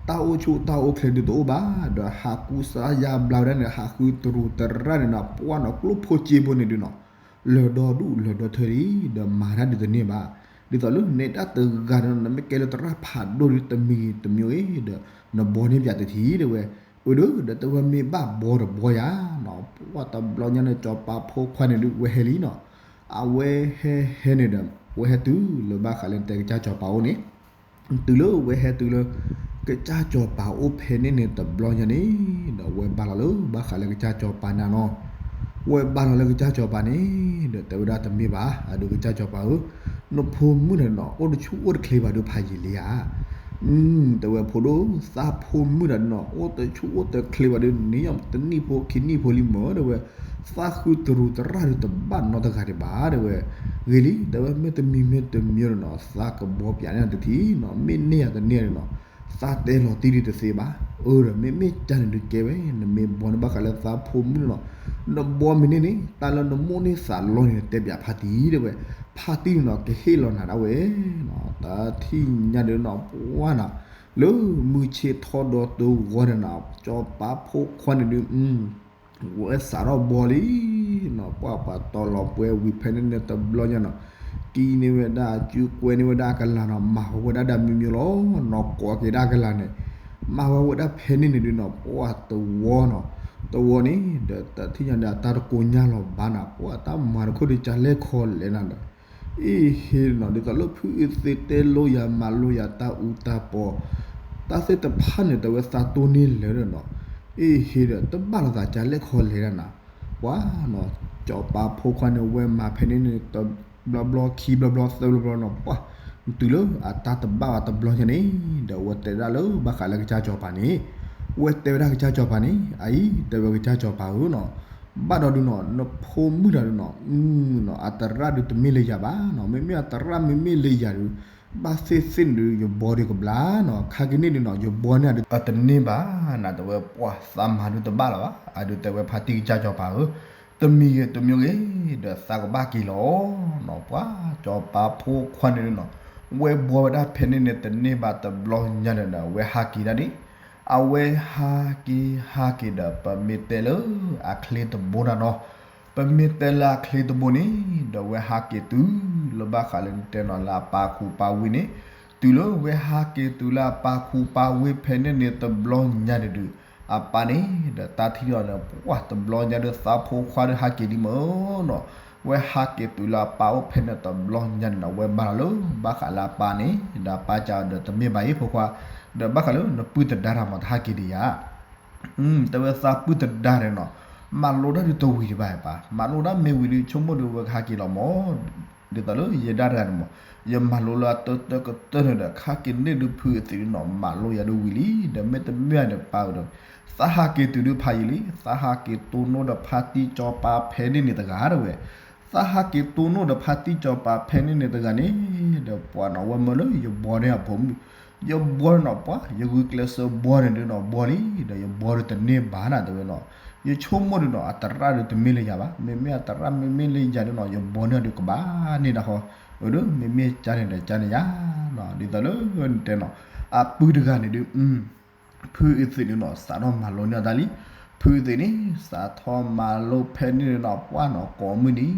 တၢ်အိၣ်ဆူၣ်တၢ်အိၣ်ချ့ဒုးတအိၣ်ဘၣ် ဒီးဟးကူစါယါဘျါဝဲဒၣ်န့ၣ် ဟးဃုတရူးတရၣ်န့ၣ်နီၤ ပှၤနီၤ ကျိၣ်ဖိစ့ဖိန့ၣ်ဒုးနီၤ လၢာ်ဒီဒူၣ်လၢာ်ဒီထၢလံ ဒီးမၤတၢ်ဒုးတန့ၢ်ဘၣ်. ဒ်သိးလၢနအဲၣ်တၢ်တဂၤဒီး နမ့ၢ်ကဲလၢသရၣ်ဖးဒိၣ်ဒုးတမံၤတမံၤအံၤဒီး နဘီန့ၢ်ပၠးတထံၣ်တဲဝဲ, အၢဒီး ဒီးတဲဝဲမ့ၢ်ဘၣ်ဘီတဘီယၤနီၤ ပှၤတဘျီညါန့ၣ် စီၤပၤဖိခွါန့ၣ်ဒုး ဝဲဟဲလံနီၤ. အဝဲဟဲဟဲန့ၣ်ဒီး ဝဲဟဲတုၤလၢဘၣ်ဃးလၢနတဲကစၢ်စီၤပၤအိၣ်န့ၣ် တုၤလၢဝဲဟဲတုၤလၢ ကစၢ်စီၤပၤအိၣ်ဖဲန့ၣ်န့ၣ်တဘျီညါန့ၣ် ဒီးဝဲဘၣ်လီၤလၢဘၣ်ဃးလၢကစၢ်စီၤပၤန့ၣ်နီၤ. ဝဲဘၣ်လီၤလၢကစၢ်စီၤပၤန့ၣ် ဒီးတဲဝဲဒၣ်တမ့ၢ်ဘၣ် အဒုးကစၢ်စီၤပၤဧၢ, နဖိမုၣ်န့ၣ်နီၤ အိၣ်တဆူၣ်အိၣ်တချ့ဘၣ်ဒုးဖးယံာ်လံဧါ. တဲဝဲဖိဒိၣ် သးဖိမုၣ်တဂၤနီၤ အိၣ်တဆူၣ်အိၣ်တချ့ဘၣ်ဒုး နံၣ်တနံၣ်ဖိခံနံၣ်ဖိလံမၢတဲဝဲ, သးဃုတရူးတရၣ်ဒုးတဘၣ်နီတဂၤဒံးဘၣ်တဲဝဲ. ဂ့ၤလံ တဲဝဲမ့ၢ်တမံၤမ့ၢ်တမံၤန့ၣ်နီၤ သးကဘီပၠးန့ၢ်တထံၣ်နီၤ မ့ၢ်န့ၢ်ယၤတန့ၢ်န့ၣ်နီၤ သးတဲလီၤတံၢ်ဒုးတသ့ဘၣ်. အၢဒီး မ့မ့ၢ်ကၢ်န့ၣ်ဒုးကဲဝဲ နမ့ၢ်ဘီန့ၢ်ဘၣ်ဃးလၢသးဖိမုၣ်န့ၣ်နီၤ နဘီမ့ၢ်န့ၢ်န့ၣ် တၢ်လၢနမိၣ်န့ၢ်သးလီန့ၣ် နတဲပၠးဖါတံၢ်တဲဝဲ, ဖါတံၢ်န့ၣ်နီၤ ကဟ့ၣ်လီၤနၤဒၣ်ဝဲနီၤ တၢ်ထံၣ်ညါဒုးနီၤ ပှၤနီၤ လၢမုၢ်ဆ့ၣ်ထီၣ်ဒီးတဂီၤန့ၣ်နီၤ စီၤပၤဖိခွါန့ၣ်ဒုး ဝဲစးထီၣ်ဘီလံနီၤ ပှၤပှၤတီလီၤပှဲၤဝံၤဖဲန့ၣ်န့ၣ်တဘျီညါနီၤ ကံန့ၢ်ဝဲဒၣ်အစုကွဲန့ၢ်ဝဲဒၣ်အကလၤနီၤ မၤဝဲဒၣ်ဒၣ်မံၤမံၤလီၤနီၤ ကိးက့ၤဒၣ်အကလၤန့ၣ် မၤဝဲဝဲဒၣ်ဖဲန့ၣ်န့ၣ်ဒုးနီၤ ပှၤတဝီနီၤ တဝီန့ၣ် ဒီးတၢ်ထံၣ်ညါဒီးအတၢ်တကိးညါလီၤဘၣ်နၤ ပှၤတၢ်မၤတခိၣ်ဒုးကလဲၢ်ခီလဲၢ်နၤဒီး အ့ဟ့နီၤ ဒ်သိးလၢဖုအသ့တဲလိယၤမၤလိယၤတၢ်အူတၢ်ပီ တၢ်သ့ၣ်တဖၣ်န့ၣ် တဲဝဲသးတိၢ်န့ၢ်လၢာ်ဒီးနီၤ အ့ဟ့ဒီး တဘၣ်လိာ်သးကလဲၢ်ခီလဲၢ်ဒၣ်နၤ ပှၤနီၤ စီၤပၤဖိခွါန့ၣ် ဝဲမၤဖဲန့ၣ်န့ၣ် တဘျီဘျီခံဘျီဘျီသၢဘျီဘျီနီၤ ပှၤ တုၤလၢအတၢ်တဘၣ်ဘၣ်တဘျီညါန့ၣ် ဒီးဝဲတဲဒၣ်လၢဘၣ်ဃးလၢကစၢ်စီၤပၤန့ၣ် ဝဲတဲဝဲဒၣ်ကစၢ်စီၤပၤန့ၣ် အအံၤ တဲဝဲကစၢ်စီၤပၤဧၢနီၤ ဘၣ်ဒီးဒုးနီၤ နဖိမုၣ်တဂၤဒုးနီၤ နီၤ အသရၣ်ဒုးတမ့ၢ်လၢယၤဘၣ်နီၤ, မ့မ့ၢ်အသရၣ်မ့မ့ၢ်လၢယၤဒုး ဘၣ်သ့ၣ်သ့ၣ်န့ၣ်ဒုး ယဘီဒုးကဘျါနီၤ, ခါကန့ၣ်ဒုးနီၤ ယဘီန့ၣ်ဒုး အတန့ၢ်ဘၣ်နီၤ, တဲဝဲပှၤသးမၤဒုးတဘၣ်လၢၤဘၣ်, အဒုးတဲဝဲဖါတံၢ်ကစၢ်စီၤပၤဧၢ, တမံၤဂ့ၤတမံၤဂ့ၤ ဒီးသးကဘၣ်က့ၤလီၤနီၤ, ပှၤစီၤပၤဖိခွါန့ၣ်ဒုးနီၤ ဝဲဘီဝဲဒၣ်ဖဲန့ၣ်န့ၣ် တန့ၢ်ဘၣ်တဘျီညါန့ၣ်ဒီး အဝဲဟးက့ၤဒၣ်န့ၣ် အဝဲဟးက့ၤဟးက့ၤဒီး ပမ့ၢ်တဲလၢအချ့တဘိနၤနီၤ, ပမ့ၢ်တဲလၢအချ့တဘိန့ၣ် ဒီးဝဲဟးက့ၤတုၤလၢဘၣ်ဃးလၢနတဲနီၤ လၢအပၢ်ခူပၢ်ဝ့ၢ်န့ၣ်, တုၤလၢဝဲဟးက့ၤတုၤလၢအပၢ်ခူပၢ်ဝ့ၢ်ဖဲန့ၣ်န့ၣ် တဘျီညါန့ၣ်ဒုး အပၢ်န့ၣ်ဒီးတၢ်ထံၣ်ဒီးန့ၣ် ပှၤတဘျီညါဒုး သးဖိခွါဒုးဟးက့ၤဒံးမးနီၤ, ဝဲဟးက့ၤတုၤလၢအပၢ်အိၣ်ဖဲန့ၣ်တဘျီညါန့ၣ်ဒီး ဝဲဘါလီၤလၢဘၣ်ဃးလၢအပၢ်န့ၣ် ဒီးအပၢ်ကဒီးတမ့ၢ်ဘၣ်အံၤဖိခွါ, ဒီးဘၣ်ဃးလၢနပုၢ်တဒါတၢ်မၤတဟးက့ၤဒံးယၤ တဲဝဲသးပုၢ်တဒါန့ၣ်နီၤ, မၤလိတၢ်ဒုးတဝံၤဒံးဘၣ်ပၢ်, မၤလိတၢ်မ့ၢ်ဝံၤဒုး ဆိကမိၣ်ဒုးဝဲကဟးက့ၤလီၤမး, ဒ်သိးလၢယဲဒၣ်တဂၤန့ၣ်မး, ယမၤလိလၢအတၢတၢကတၢၢ်န့ၣ်ဒီး ခါက့ၤန့ၢ်ဒုးဖုအသ့ၣ်ဒုးနီၤ မၤလိယၤဒုးဝံၤလံ, ဒီးမ့တမ့ၢ်န့ၣ်ပၢ်ဝဲဒီး သးဟးက့ၤတုၤဒုးဖးယံာ်လံ, သးဟးက့ၤတိၢ်နီၣ်ဒီးဖါတံၢ်စီၤပၤဖဲန့ၣ်န့ၣ်တဂၤဒၣ်ဝဲ, သးဟးက့ၤတိၢ်နီၣ်ဒီးဖါတံၢ်စီၤပၤဖဲန့ၣ်န့ၣ်တဂၤန့ၣ်, ဒီးပှၤနီၤ ဝဲမၢလၢယဘီန့ၣ်အဖိမုၣ် ယဘီန့ၣ်နီၤ ပှၤ ယဂုာ်ကျဲးစၢးဘီန့ၣ်ဒုးနီၤ ဘီလံ, ဒီးယဘီဒုးတန့ၢ်ဘၣ်နၤတဲဝဲနီၤ, ယဆိကမိၣ်ဒုးနီၤ အသရၣ်ဒုးတမ့ၢ်လၢယၤဘၣ်, မ့မ့ၢ်အသရၣ်မ့မ့ၢ်လၢယၤဒုးနီၤ ယဘီန့ၣ်ဒုးကဘၣ်န့ၢ်ဒၣ်ဃီ, အဒုး မ့မ့ၢ်ကန့ၣ်ဒီးကန့ၣ်ယၤနီၤ, ဒ်သိးလၢနတဲနီၤ အပုၢ်တဂၤန့ၣ်ဒုး ဖုအသ့ၣ်န့ၣ်နီၤ စးထီၣ်မၤလိန့ၢ်အတၢ်လံ, ဖုအသ့ၣ်န့ၣ် စးထီၣ်မၤလိဖဲန့ၣ်နီၤ ပှၤနီၤ ကိးမုၢ်နံၤ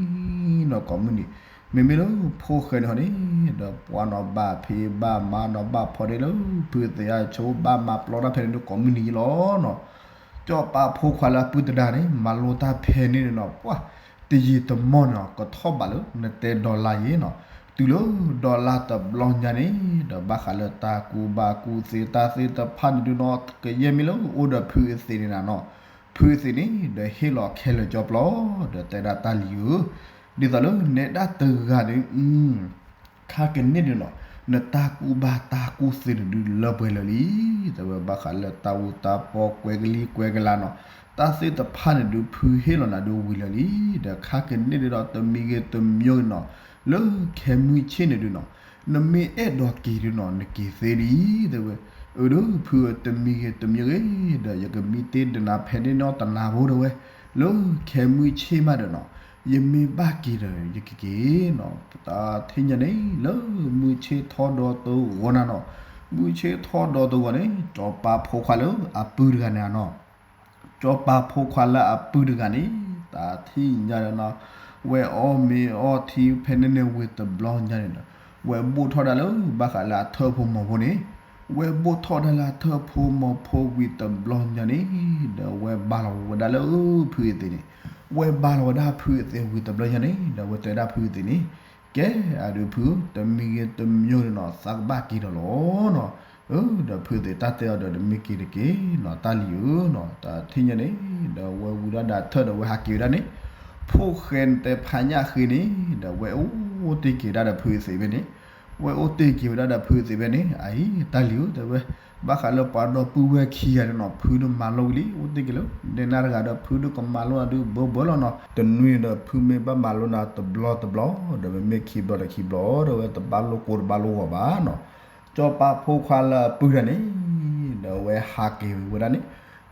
နီၤ ကိးမုၢ်နံၤ, မ့မ့ၢ်လၢဖိၣ်ဃဲန့ၣ်ဟီန့ၣ် ဒီးပှၤနီၤ ဘၣ်ဖံးဘၣ်မၤနီၤ ဘၣ်ဖီဒ့လၢ ဖုအသ့ၣ်အဆိ ဘၣ်မၤပျီတၢ်ဖဲန့ၣ်ဒုး ကိးမုၢ်နံၤလီၤနီၤ, စီၤပၤဖိခွါလၢအပုၢ်တဒါန့ၣ် မၤလိတၢ်ဖဲန့ၣ်နီၤ ပှၤ တယံာ်တမီၢ်န့ၣ်နီၤ ကထီၣ်ဘးလၢနတဲဒီလါယဲနီၤ, တုၤလၢဒီလါတဘျီညါန့ၣ် ဒီးဘၣ်ဃးလၢတၢ်ကူၣ်ဘၣ်ကူၣ်သ့ တၢ်သ့ၣ်တဖၣ်န့ၣ်ဒုးနီၤ ကယဲၢ်မ့ၢ်လၢအိၣ်ဒီးဖုအသ့ၣ်န့ၣ်နၤနီၤ, ဖုအသ့ၣ်န့ၣ် ဒီးဟ့ၣ်လီၤခဲလၢာ်ကၠီပျီ ဒီးတဲဒၣ်တၢ်လံၤဧၢ, ဒ်သိးလၢနဲဒၣ်တဂၤန့ၣ် ခါကန့ၣ်ဒုးနီၤ နတၢ်ကူၣ်ဘၣ်တၢ်ကူၣ်သ့န့ၣ်ဒုးလၢပှဲၤလၢာ်လံ, တဲဝဲဘၣ်ဃးလၢတၢ်အူတၢ်ပီကွဲကလံၤကွဲကလၤနီၤ, တၢ်သ့ၣ်တဖၣ်န့ၣ်ဒုး ဖုဟ့ၣ်လီၤနၤဒုးဝံၤလၢာ်လံ, ဒီးခါကန့ၣ်ဒုးဒီး တမံၤဂ့ၤတမံၤဂ့ၤနီၤ, လၢခဲမုၢ်ဆ့ၣ်န့ၣ်ဒုးနီၤ, နမ့ၢ်အဲၣ်ဒိးက့ၤဒုးနီၤ နက့ၤသ့လံ, တဲဝဲ, အဒုးဖုဧၢ တမံၤဂ့ၤတမံၤဂ့ၤ, ဒီးယကမံတ့ၢ်ဒုးနၤဖဲန့ၣ်နီၤတနၤဖိတဲဝဲ, လၢခဲမုၢ်ဆ့ၣ်မးဒီးနီၤ ယမ့ၢ်ဘၣ်က့ၤဒီး ယကက့ၤနီၤ, တၢ်ထံၣ်ညါန့ၣ် လၢမုၢ်ဆ့ၣ်ထီၣ်ဒီးတဂီၤနၤနီၤ, မုၢ်ဆ့ၣ်ထီၣ်ဒီးတဂီၤန့ၣ် စီၤပၤဖိခွါလၢအပုၢ်တဂၤန့ၣ်နီၤ, စီၤပၤဖိခွါလၢအပုၢ်တဂၤန့ၣ် တၢ်ထံၣ်ညါန့ၣ်နီၤ, ဝဲအီၣ်မ့ၤအီထံဖဲန့ၣ်န့ၣ်ဝံၤတဘျီညါန့ၣ်ဒီး ဝဲဘိၣ်ထီၣ်ဒၣ်လၢဘၣ်ဃးလၢအထၢၣ်ဖိမီၤဖိန့ၣ်, ဝဲဘိၣ်ထီၣ်ဒၣ်လၢအထၢၣ်ဖိမီၤဖိဝံၤတဘျီညါန့ၣ်, ဒီးဝဲဘါလီၤဝဲဒၣ်လၢဖုအသ့ၣ်န့ၣ်, ဝဲဘါလီၤဝဲဒၣ်ဖုအသ့ၣ်ဝံၤတဘျီညါန့ၣ် ဒီးဝဲတဲဒၣ်ဖုအသ့ၣ်န့ၣ်, ကဲ အဒုးဖုဧၢ တမံၤဂ့ၤတမံၤဂ့ၤနီၤ သးကဘၣ်က့ၤဒီးလီၤနီၤ, ဒီးဖုအသ့ၣ်တၢ်တဲအီၤဒီး တမ့ၢ်က့ၤတက့ၢ်နီၤ တၢ်လံၤဧၢနီၤ, တၢ်ထံၣ်ညါန့ၣ် ဒီးဝဲဝံၤဒၣ်ဒီးအထၢၣ်ဒီးဝဲဟးက့ၤဝဲဒၣ်န့ၣ်, ဖိၣ်ဃဲနတဲဖးညၣ်ဃ့န့ၣ် ဒီးဝဲအိၣ်တ့ၢ်က့ၤဝဲဒၣ်ဒီးဖုအသ့ၣ်ဖဲန့ၣ်, ဝဲအိၣ်တ့ၢ်က့ၤဝဲဒၣ်ဒီးဖုအသ့ၣ်ဖဲန့ၣ်, အအံၤ တၢ်လံၤဧၢ တဲဝဲ, ဘၣ်ဃးလၢပှၤဒီပုၢ်ဝဲၢ်ခံဂၤန့ၣ်နီၤ ဖုဒုးမၤလိဝံၤလံ အိၣ်တ့ၢ်က့ၤလၢ ဒဲနၢ်တဂၤဒီး ဖုဒုးကမၤလိနၤဒုးဘၢဘၢလီၤနီၤ, တနွံန့ၣ်ဒီး ဖုမ့ၢ်ဘၣ်မၤလိနၤတဘျီတဘျီ ဒီးမ့မ့ၢ်ခံဘျီဒီးခံဘျီ ဒီးဝဲတဘၣ်လိကိးတဘၣ်လိဂီၤဘၣ်နီၤ, စီၤပၤဖိခွါလၢအပုၢ်တဂၤန့ၣ် ဒီးဝဲဟးက့ၤဝဲဒၣ်န့ၣ်,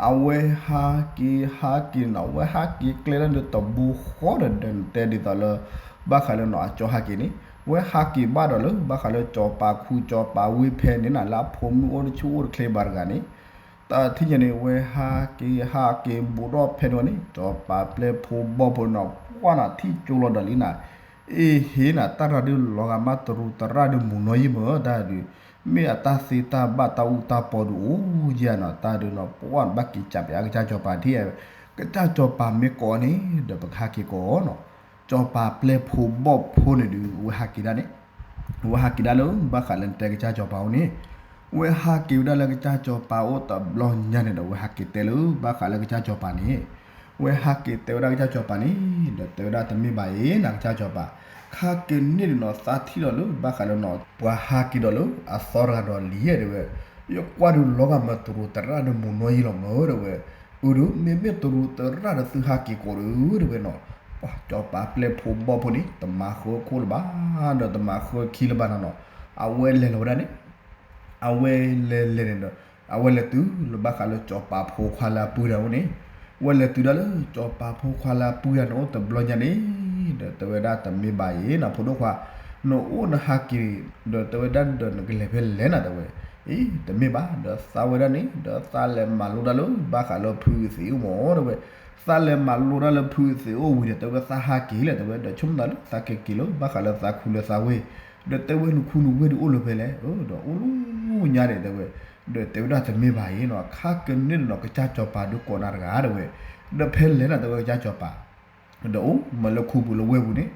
အဝဲဟးက့ၤဟးက့ၤနီၤ ဝဲဟးက့ၤကျဲလၢဒီးတဘိဃီဒီး ဒီးနတဲဒ်သိးလၢ ဘၣ်ဃးလၢနီၤ အကၠီဟးက့ၤန့ၣ်, ဝဲဟးက့ၤဘၣ်ဒီးလၢ ဘၣ်ဃးလၢစီၤပၤခူစီၤပၤဝ့ၢ်ဖဲန့ၣ်နၤ လၢအဖိမုၣ်အိၣ်တဆူၣ်အိၣ်တချ့ဘၣ်တဂၤန့ၣ်, တၢ်ထံၣ်ညါန့ၣ် ဝဲဟးက့ၤဟးက့ၤဘူးထီၣ်ဖဲန့ၣ်ဝဲန့ၣ် စီၤပၤပျဲၢ်ဖိဘီၣ်ဖိနီၤ ပှၢ်နီၤ ထံၣ်ကၠိလီၤဒီးလံနၤ, အ့ဟ့နၤ တၢ်ရၤဒုးလီၤဂာ်မးတရူးသရၣ်ဒုးမုၢ်နီၢ်ယံၢ်မး တၢ်ဒုး မ့ၢ်အတၢ်သ့တၢ်ဘၣ်တၢ်အူတၢ်ပီဒုးအိၣ်ယဲၢ်နီၤ, တၢ်ဒုးနီၤ ပှၢ်ဘၣ်က့ၤကးပၠးအကစၢ်စီၤပၤထံၣ်, ကစၢ်စီၤပၤမ့ၢ်ကိးအီၤန့ၣ် ဒီးပကဟးက့ၤကိးအီၤနီၤ, စီၤပၤပျဲၢ်ဖိဘီၣ်ဖိန့ၣ်ဒုး ဝဲဟးက့ၤဒၣ်န့ၣ်, ဝဲဟးက့ၤဒၣ်လၢ ဘၣ်ဃးလၢနတဲကစၢ်စီၤပၤအိၣ်န့ၣ်, ဝဲဟးက့ၤဝဲဒၣ်လၢကစၢ်စီၤပၤအိၣ်တဘျီညါန့ၣ်ဒီး ဝဲဟးက့ၤတဲလၢ ဘၣ်ဃးလၢကစၢ်စီၤပၤန့ၣ်, ဝဲဟးက့ၤတဲဝဲဒၣ်ကစၢ်စီၤပၤန့ၣ် ဒီးတဲဝဲဒၣ်တမ့ၢ်ဘၣ်အံၤနၤ ကစၢ်စီၤပၤ, ခါကန့ၣ်ဒုးနီၤ သးထံၣ်ဒီးလၢ ဘၣ်ဃးလၢနီၤ ပှၤဟးက့ၤဒီးလၢအသီတဂၤဒီးလံဧါတဲဝဲ, ယကွၢ်ဒုးလီၤဂာ်မးတရူးသရၣ်ဒုးမုၢ်နီၢ်ယံၢ်လီၤမးတဲဝဲ, အၢ ဒီးမ့မ့ၢ်တရူးသရၣ်ဒီးသုဟးက့ၤကိးဒီး တဲဝဲနီၤ, ပှၤစီၤပၤပျဲၢ်ဖိဘီၣ်ဖိန့ၣ် တမၤဃၢခိၣ်လၢၤဘၣ်, ဒီးတမၤဃၢခံလၢၤဘၣ်နၤနီၤ, အဝဲလဲၤလီၤဝဲဒၣ်န့ၣ်, အဝဲလဲၤလဲၤန့ၣ်ဒီး အဝဲလဲၤတုၤလၢဘၣ်ဃးလၢစီၤပၤဖိခွါလၢအပုၢ်တၢ်အိၣ်န့ၣ်, ဝဲလဲၤတုၤဒၣ်လၢစီၤပၤဖိခွါလၢအပုၢ်တၢ်န့ၣ်အိၣ်တဘျီညါန့ၣ်, ဒီးတဲဝဲဒၣ်တမ့ၢ်ဘၣ်အံၤနီၤ ဖိဒိၣ်ခွါ, နအိၣ်နဟးက့ၤ ဒီးတဲဝဲဒၣ်ဒီးနကလဲၤဖဲလဲၣ်နၤ တဲဝဲ, အ့ တမ့ၢ်ဘၣ် ဒီးသးဝဲဒၣ်န့ၣ် ဒီးသးလဲၤမၤလိတၢ်လၢဘၣ်ဃးလၢဖုအသံးအိၣ်မး တဲဝဲ, သးလဲၤမၤလိတၢ်လၢဖုအသံးအိၣ်ဝံၤဒီး တဲဝဲသးဟးက့ၤလဲၣ် တဲဝဲ ဒီးဆိကမိၣ်သးလၢသးကက့ၤလၢဘၣ်ဃးလၢသးခူလၢသးဝ့ၢ်, ဒီးတဲဝဲနခူနဝ့ၢ်ဒုးအိၣ်လၢဖဲလဲၣ်, ဒီးအိၣ်လၢညါန့ၣ် တဲဝဲ, ဒီးတဲဝဲဒၣ်တမ့ၢ်ဘၣ်အံၤနီၤ ခါကန့ၣ်နီၤ ကစၢ်စီၤပၤဒုးကိးနၤတဂၤ တဲဝဲ, ဒီးဖဲလဲၣ်နၤ တဲဝဲကစၢ်စီၤပၤ ဒီးအိၣ်မးလၢခူပူၤလၢဝ့ၢ်ပူၤန့ၣ်,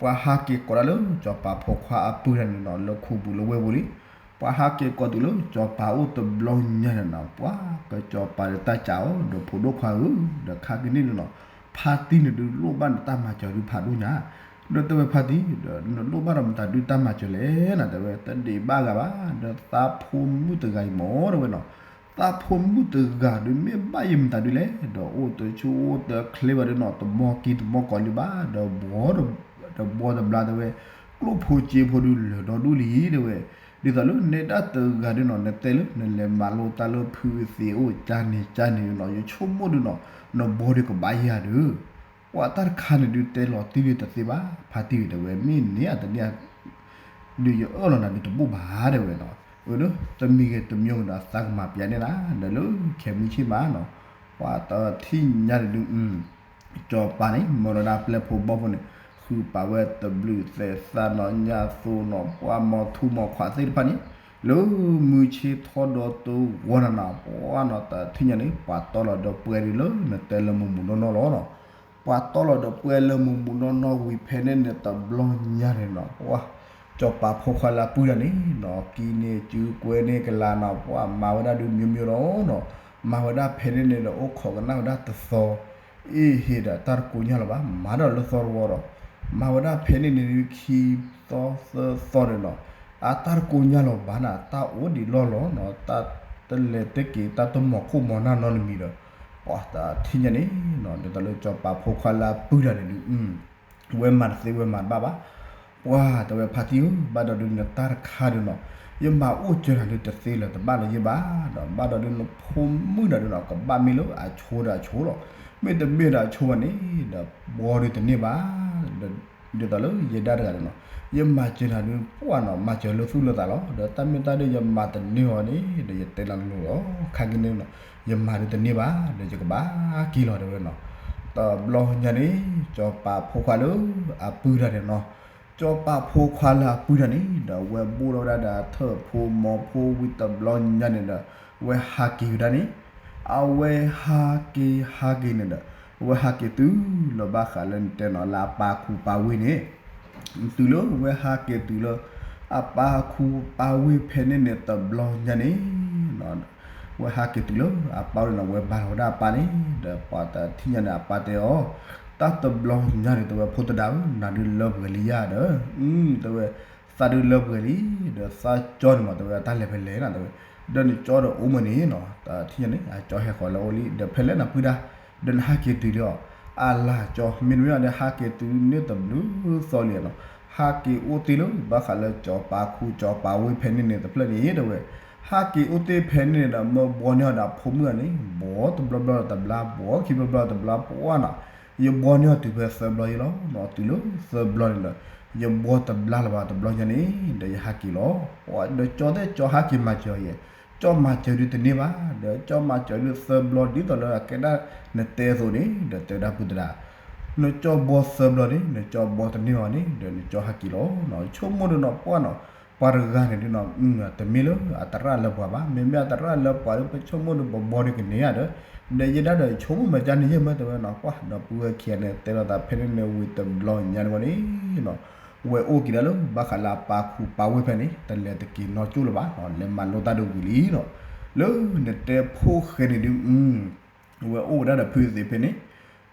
ပှၤဟးက့ၤကိးတၢ်လၢစီၤပၤဖိခွါအပုၢ်တၢ်န့ၣ်နီၤ လၢခူပူၤလၢဝ့ၢ်ပူၤန့ၣ်, ပှၤဟးက့ၤကိးတုၤလၢစီၤပၤအိၣ်တဘျီညါန့ၣ်နီၤ ပှၤကစီၤပၤဒီးတၢ်စံးအီၤ ဒီးဖိဒိၣ်ခွါဧၢ, ဒီးခါကန့ၣ်နီၤ ဖါတံၢ်န့ၣ်ဒုးလိၣ်ဘၣ်နတၢ်မၤစၢၤဒုးဖးဒိၣ်ညါ, ဒီးတဲဝဲဖါတံၢ် ဒီးနလိၣ်ဘၣ်ဒီးမတၤဒုးတၢ်မၤစၢၤလဲၣ်နၤ တဲဝဲ တဒံးဘၣ်ဂၤဘၣ် ဒီးသးဖိမုၣ်တဂၤအံၤမး တဲဝဲနီၤ သးဖိမုၣ်တဂၤဒုးမ့ၢ်ဘၣ်ယဲမတၤဒုးလဲၣ်, ဒီးအိၣ်တဆူၣ်အိၣ်တချ့ဘၣ်ဒုးနီၤ တမီၢ်ကံတမီၢ်ကီၤလံဘၣ်, ဒီးဘှီတဘျါတဲဝဲ, ကျိၣ်ဖိစ့ဖိဒုးလၢာ်ဒီဒူၣ်လံ တဲဝဲ, ဒ်သိးလၢနဲဒၣ်တဂၤဒုးနီၤ နတဲလၢနလဲၤမၤလိတၢ်လၢဖုအသံးအိၣ်ကန့ၣ်ကန့ၣ်နီၤ ယဆိကမိၣ်ဒုးနီၤ နဘှီဒုးကဘၣ်ယၤဒုး ပှၤတၢ်တခါန့ၣ်ဒုးတဲလီၤတံၢ်ဒုးတသ့ဘၣ်, ဖါတံၢ်တဲဝဲ မ့ၢ်န့ၣ်အတန့ၢ် ဒုးယအၢၣ်လီၤနၤဒုးတဘိၣ်ဘၣ် တဲဝဲနီၤ, အၢ ဒီးတမံၤဂ့ၤတမံၤဂ့ၤဒီးသးကမၤပျးန့ၢ်နၤ ဒီးလၢခဲမုၢ်ဆ့ၣ်မးနီၤ, ပှၤတထံၣ်ညါန့ၣ်ဒုး စီၤပၤန့ၣ် မၢလီၤဒၣ်ပျဲၢ်ဖိဘီၣ်ဖိန့ၣ် ဃုပာ်ဝဲတဘျုးသဲးသးနီၤ ညၣ်သိနီၤ ပှၤမီၤထူမီၤခွးသ့ၣ်တဖၣ်န့ၣ် လၢမုၢ်ဆ့ၣ်ထီၣ်ဒီးတဂီၤနၤနီၤ ပှၤနီၤ တထံၣ်ညါန့ၣ် ပှၤတီလီၤဒီးပှဲၤဒုးလၢနတဲလၢမုၢ်မုၢ်နီၢ်နီၢ်လီၤနီၤ ပှၤတီလီၤဒီးပှဲၤလၢမုၢ်မုၢ်နီၢ်နီၢ်ဝံၤဖဲန့ၣ်န့ၣ် တဘျီညါန့ၣ်နီၤ ပှၤ စီၤပၤဖိခွါလၢအပုၢ်တၢ်န့ၣ်နီၤ ကံန့ၢ်စုကွဲန့ၢ်ကလၤနီၤ ပှၤမၤဝဲဒၣ်ဒုး မျိုးမျိုး လီၤနီၤ မၤဝဲဒၣ်ဖဲန့ၣ်န့ၣ်ဒီး အိၣ်ခိးကနၣ်ဝဲဒၣ်တသီ အ့ဟ့ဒီးတၢ်တကိညၢ်လီၤဘၣ် မၤဒီးလၢသီတဝီဒီး မၤဝဲဒၣ်ဖဲန့ၣ်န့ၣ်ဒုး ခံသီသၢသီန့ၣ်နီၤ အတၢ်တကိညၢ်လီၤဘၣ်နၤ တၢ်အိၣ်ဒံးလီၢ်လီၤနီၤ တၢ်တလဲၤတက့ၤ တၢ်တမီၤခိၣ်မီၤနၢ်နီတမံၤဒီး ပှၤတထံၣ်ညါန့ၣ်နီၤ ဒ်သိးလၢစီၤပၤဖိခွါလၢအပုၢ်တၢ်န့ၣ်ဒုး ဝဲမၤတသ့ဝဲမၤတဘၣ်ဘၣ် ပှၤတဲဝဲဖါတံၢ်ဧၢ ဘၣ်ဒီးဒုးနတၢ်တခါဒုးနီၤ ယမၤအိၣ်စၢၤနၤဒုးတသ့လၢၤတဘၣ်လၢၤယဲၢ်ဘၣ် ဒီးဘၣ်ဒီးဒုးနဖိမုၣ်နၤဒုးနီၤ ကဘၣ်မ့ၢ်လၢအဆိဒီးအဆိလီၤ မ့တမ့ၢ်ဒီးအဆိဘၣ်န့ၣ် ဒီးဘှီဒုးတန့ၢ်ဘၣ် ဒ်သိးလၢယဲဒၣ်တဂၤန့ၣ်နီၤ ယမၤစၢၤနၤဒုးပှၢ်နီၤ မၤစၢၤလၢသူၣ်လၢသးလီၤ ဒီးတၢ်မ့ၢ်တၢ်ဒုးယမၤတန့ၢ်အီၤန့ၣ် ဒီးယတဲနၤလိၤလီၤ ခါက့ၤန့ၣ်နီၤ ယမၤဒုးတန့ၢ်ဘၣ် ဒီးယကဘၣ်က့ၤလီၤတဲဝဲနီၤ တဘျီညါန့ၣ် စီၤပၤဖိခွါလၢအပုၢ်တၢ်န့ၣ်နီၤ စီၤပၤဖိခွါလၢအပုၢ်တၢ်န့ၣ် ဒီးဝဲဘိၣ်လီၤဝဲဒၣ်ဒီးထၢၣ်ဖိမီၤဖိဝံၤတဘျီညါန့ၣ်ဒီး ဝဲဟးက့ၤဝဲဒၣ်န့ၣ် အဝဲဟးက့ၤဟးက့ၤန့ၣ်ဒီး ဝဲဟးက့ၤတုၤလီၤဘၣ်ဃးလၢနတဲနီၤ လၢအပၢ်ခူပၢ်ဝ့ၢ်န့ၣ် တုၤလၢဝဲဟးက့ၤတုၤလၢ အပၢ်ခူပၢ်ဝ့ၢ်ဖဲန့ၣ်န့ၣ်တဘျီညါန့ၣ် ဝဲဟးက့ၤတုၤလၢအပၢ်ဝ့ၢ်န့ၣ် ဝဲဘါလီၤဝဲဒၣ်အပၢ်န့ၣ် ဒီးပှၤတထံၣ်ညါန့ၣ် အပၢ်တဲအီၤ တၢ်တဘျီညါန့ၣ် တဲဝဲဖိသဒါဧၢ နၤဒုးလၢပှဲၤလံယၤဒီး တဲဝဲ သးဒုးလၢပှဲၤလံ ဒီးသးကၠီန့ၣ်မး တဲဝဲအတၢ်လဲၤဖဲလဲၣ်နၤ တဲဝဲ ဒီးနကၠီဒီးအိၣ်မးန့ၣ်နီၤ တထံၣ်ညါန့ၣ် အကၠီဟဲဃီၤလၢအအိၣ်လံ ဒီးဖဲလဲၣ်နၤပုၢ်ဒၣ် ဒီးနဟးက့ၤတုၤလံအီၤ အလၤကၠီ မ့တမ့ၢ်ဒီး ဟးက့ၤတုၤန့ၢ်တဘျုးသီလံနီၤ ဟးက့ၤအိၣ်တ့ၢ်လၢဘၣ်ဃးလၢစီၤပၤခူစီၤပၤဝ့ၢ်ဖဲန့ၣ်န့ၣ်တဖျၢၣ်န့ၣ် တဲဝဲ ဟးက့ၤအိၣ်တ့ၢ်ဖဲန့ၣ်န့ၣ်ဒီး မၢဘှီန့ၢ်အီၤဒီးအဖိမုၣ်အီၤန့ၣ် ဘှီတဘျီဘျီတဘျါ ဘှီခံဘျီဘျီတဘျါ ပှၢ်နီၤ ယဘှီန့ၢ်အီၤတုၤဖဲသၢဘျီယဲလီၤနီၤ တုၤလၢသၢဘျီန့ၣ်ဒီး ယဘှီတဘျါလၢၤဘၣ်တဘျီညါန့ၣ် ဒီးယဟးက့ၤလီၤ ဒီးကၠီသ့ၣ်ကၠီဟးက့ၤမၤစၢၤယဲ ကၠီမၤစၢၤဒုးတန့ၢ်ဘၣ် ဒီးကၠီမၤစၢၤဒုးသၢဘျီ ဒ်သိးလၢအကဲဒၣ်နတဲအသိးန့ၣ် ဒီးတဲဝဲဒၣ်ပုၢ်သဒါ နကၠီဘှီသၢဘျီန့ၣ် နကၠီဘှီတန့ၢ်အီၤန့ၣ် ဒီးနကၠီဟးက့ၤလီၤ ဆိကမိၣ်ဒုးနီၤ ပှၢ်နီၤ ပှၤတဂၤန့ၣ်ဒုးနီၤ တမ့ၢ်လၢအသရၣ်လၢပှၤဘၣ် မ့မ့ၢ်အသရၣ်လၢပှၤဒီး ပဆိကမိၣ်ဒုးပဘှီဒုးကန့ၢ်ဧါဒီး ဒီးယဲဒၣ်ဒီးဆိကမိၣ်မၤကၢ်န့ၣ်ယဲၢ်မး တဲဝဲနီၤ ပှၢ်ဒီပုၢ်ဝဲၢ်ခံဂၤန့ၣ် တဲလိာ်သးဖဲန့ၣ်န့ၣ်ဝံၤတဘျီညါန့ၣ်ဝဲန့ၣ်နီၤ ဝဲအိၣ်က့ၤဒၣ်လၢဘၣ်ဃးလၢအပၢ်ခူပၢ်ဝ့ၢ်ဖဲန့ၣ် တလဲၤတက့ၤနီၢ်ကၠိၣ်လၢၤဘၣ်နီၤ လဲၤမၤလိတၢ်ဒုးဝံၤလံနီၤ လၢနတဲဖိၣ်ဃဲန့ၣ်ဒုး ဝဲအိၣ်ဝဲဒၣ်ဒီးဖုအသံးဖဲန့ၣ်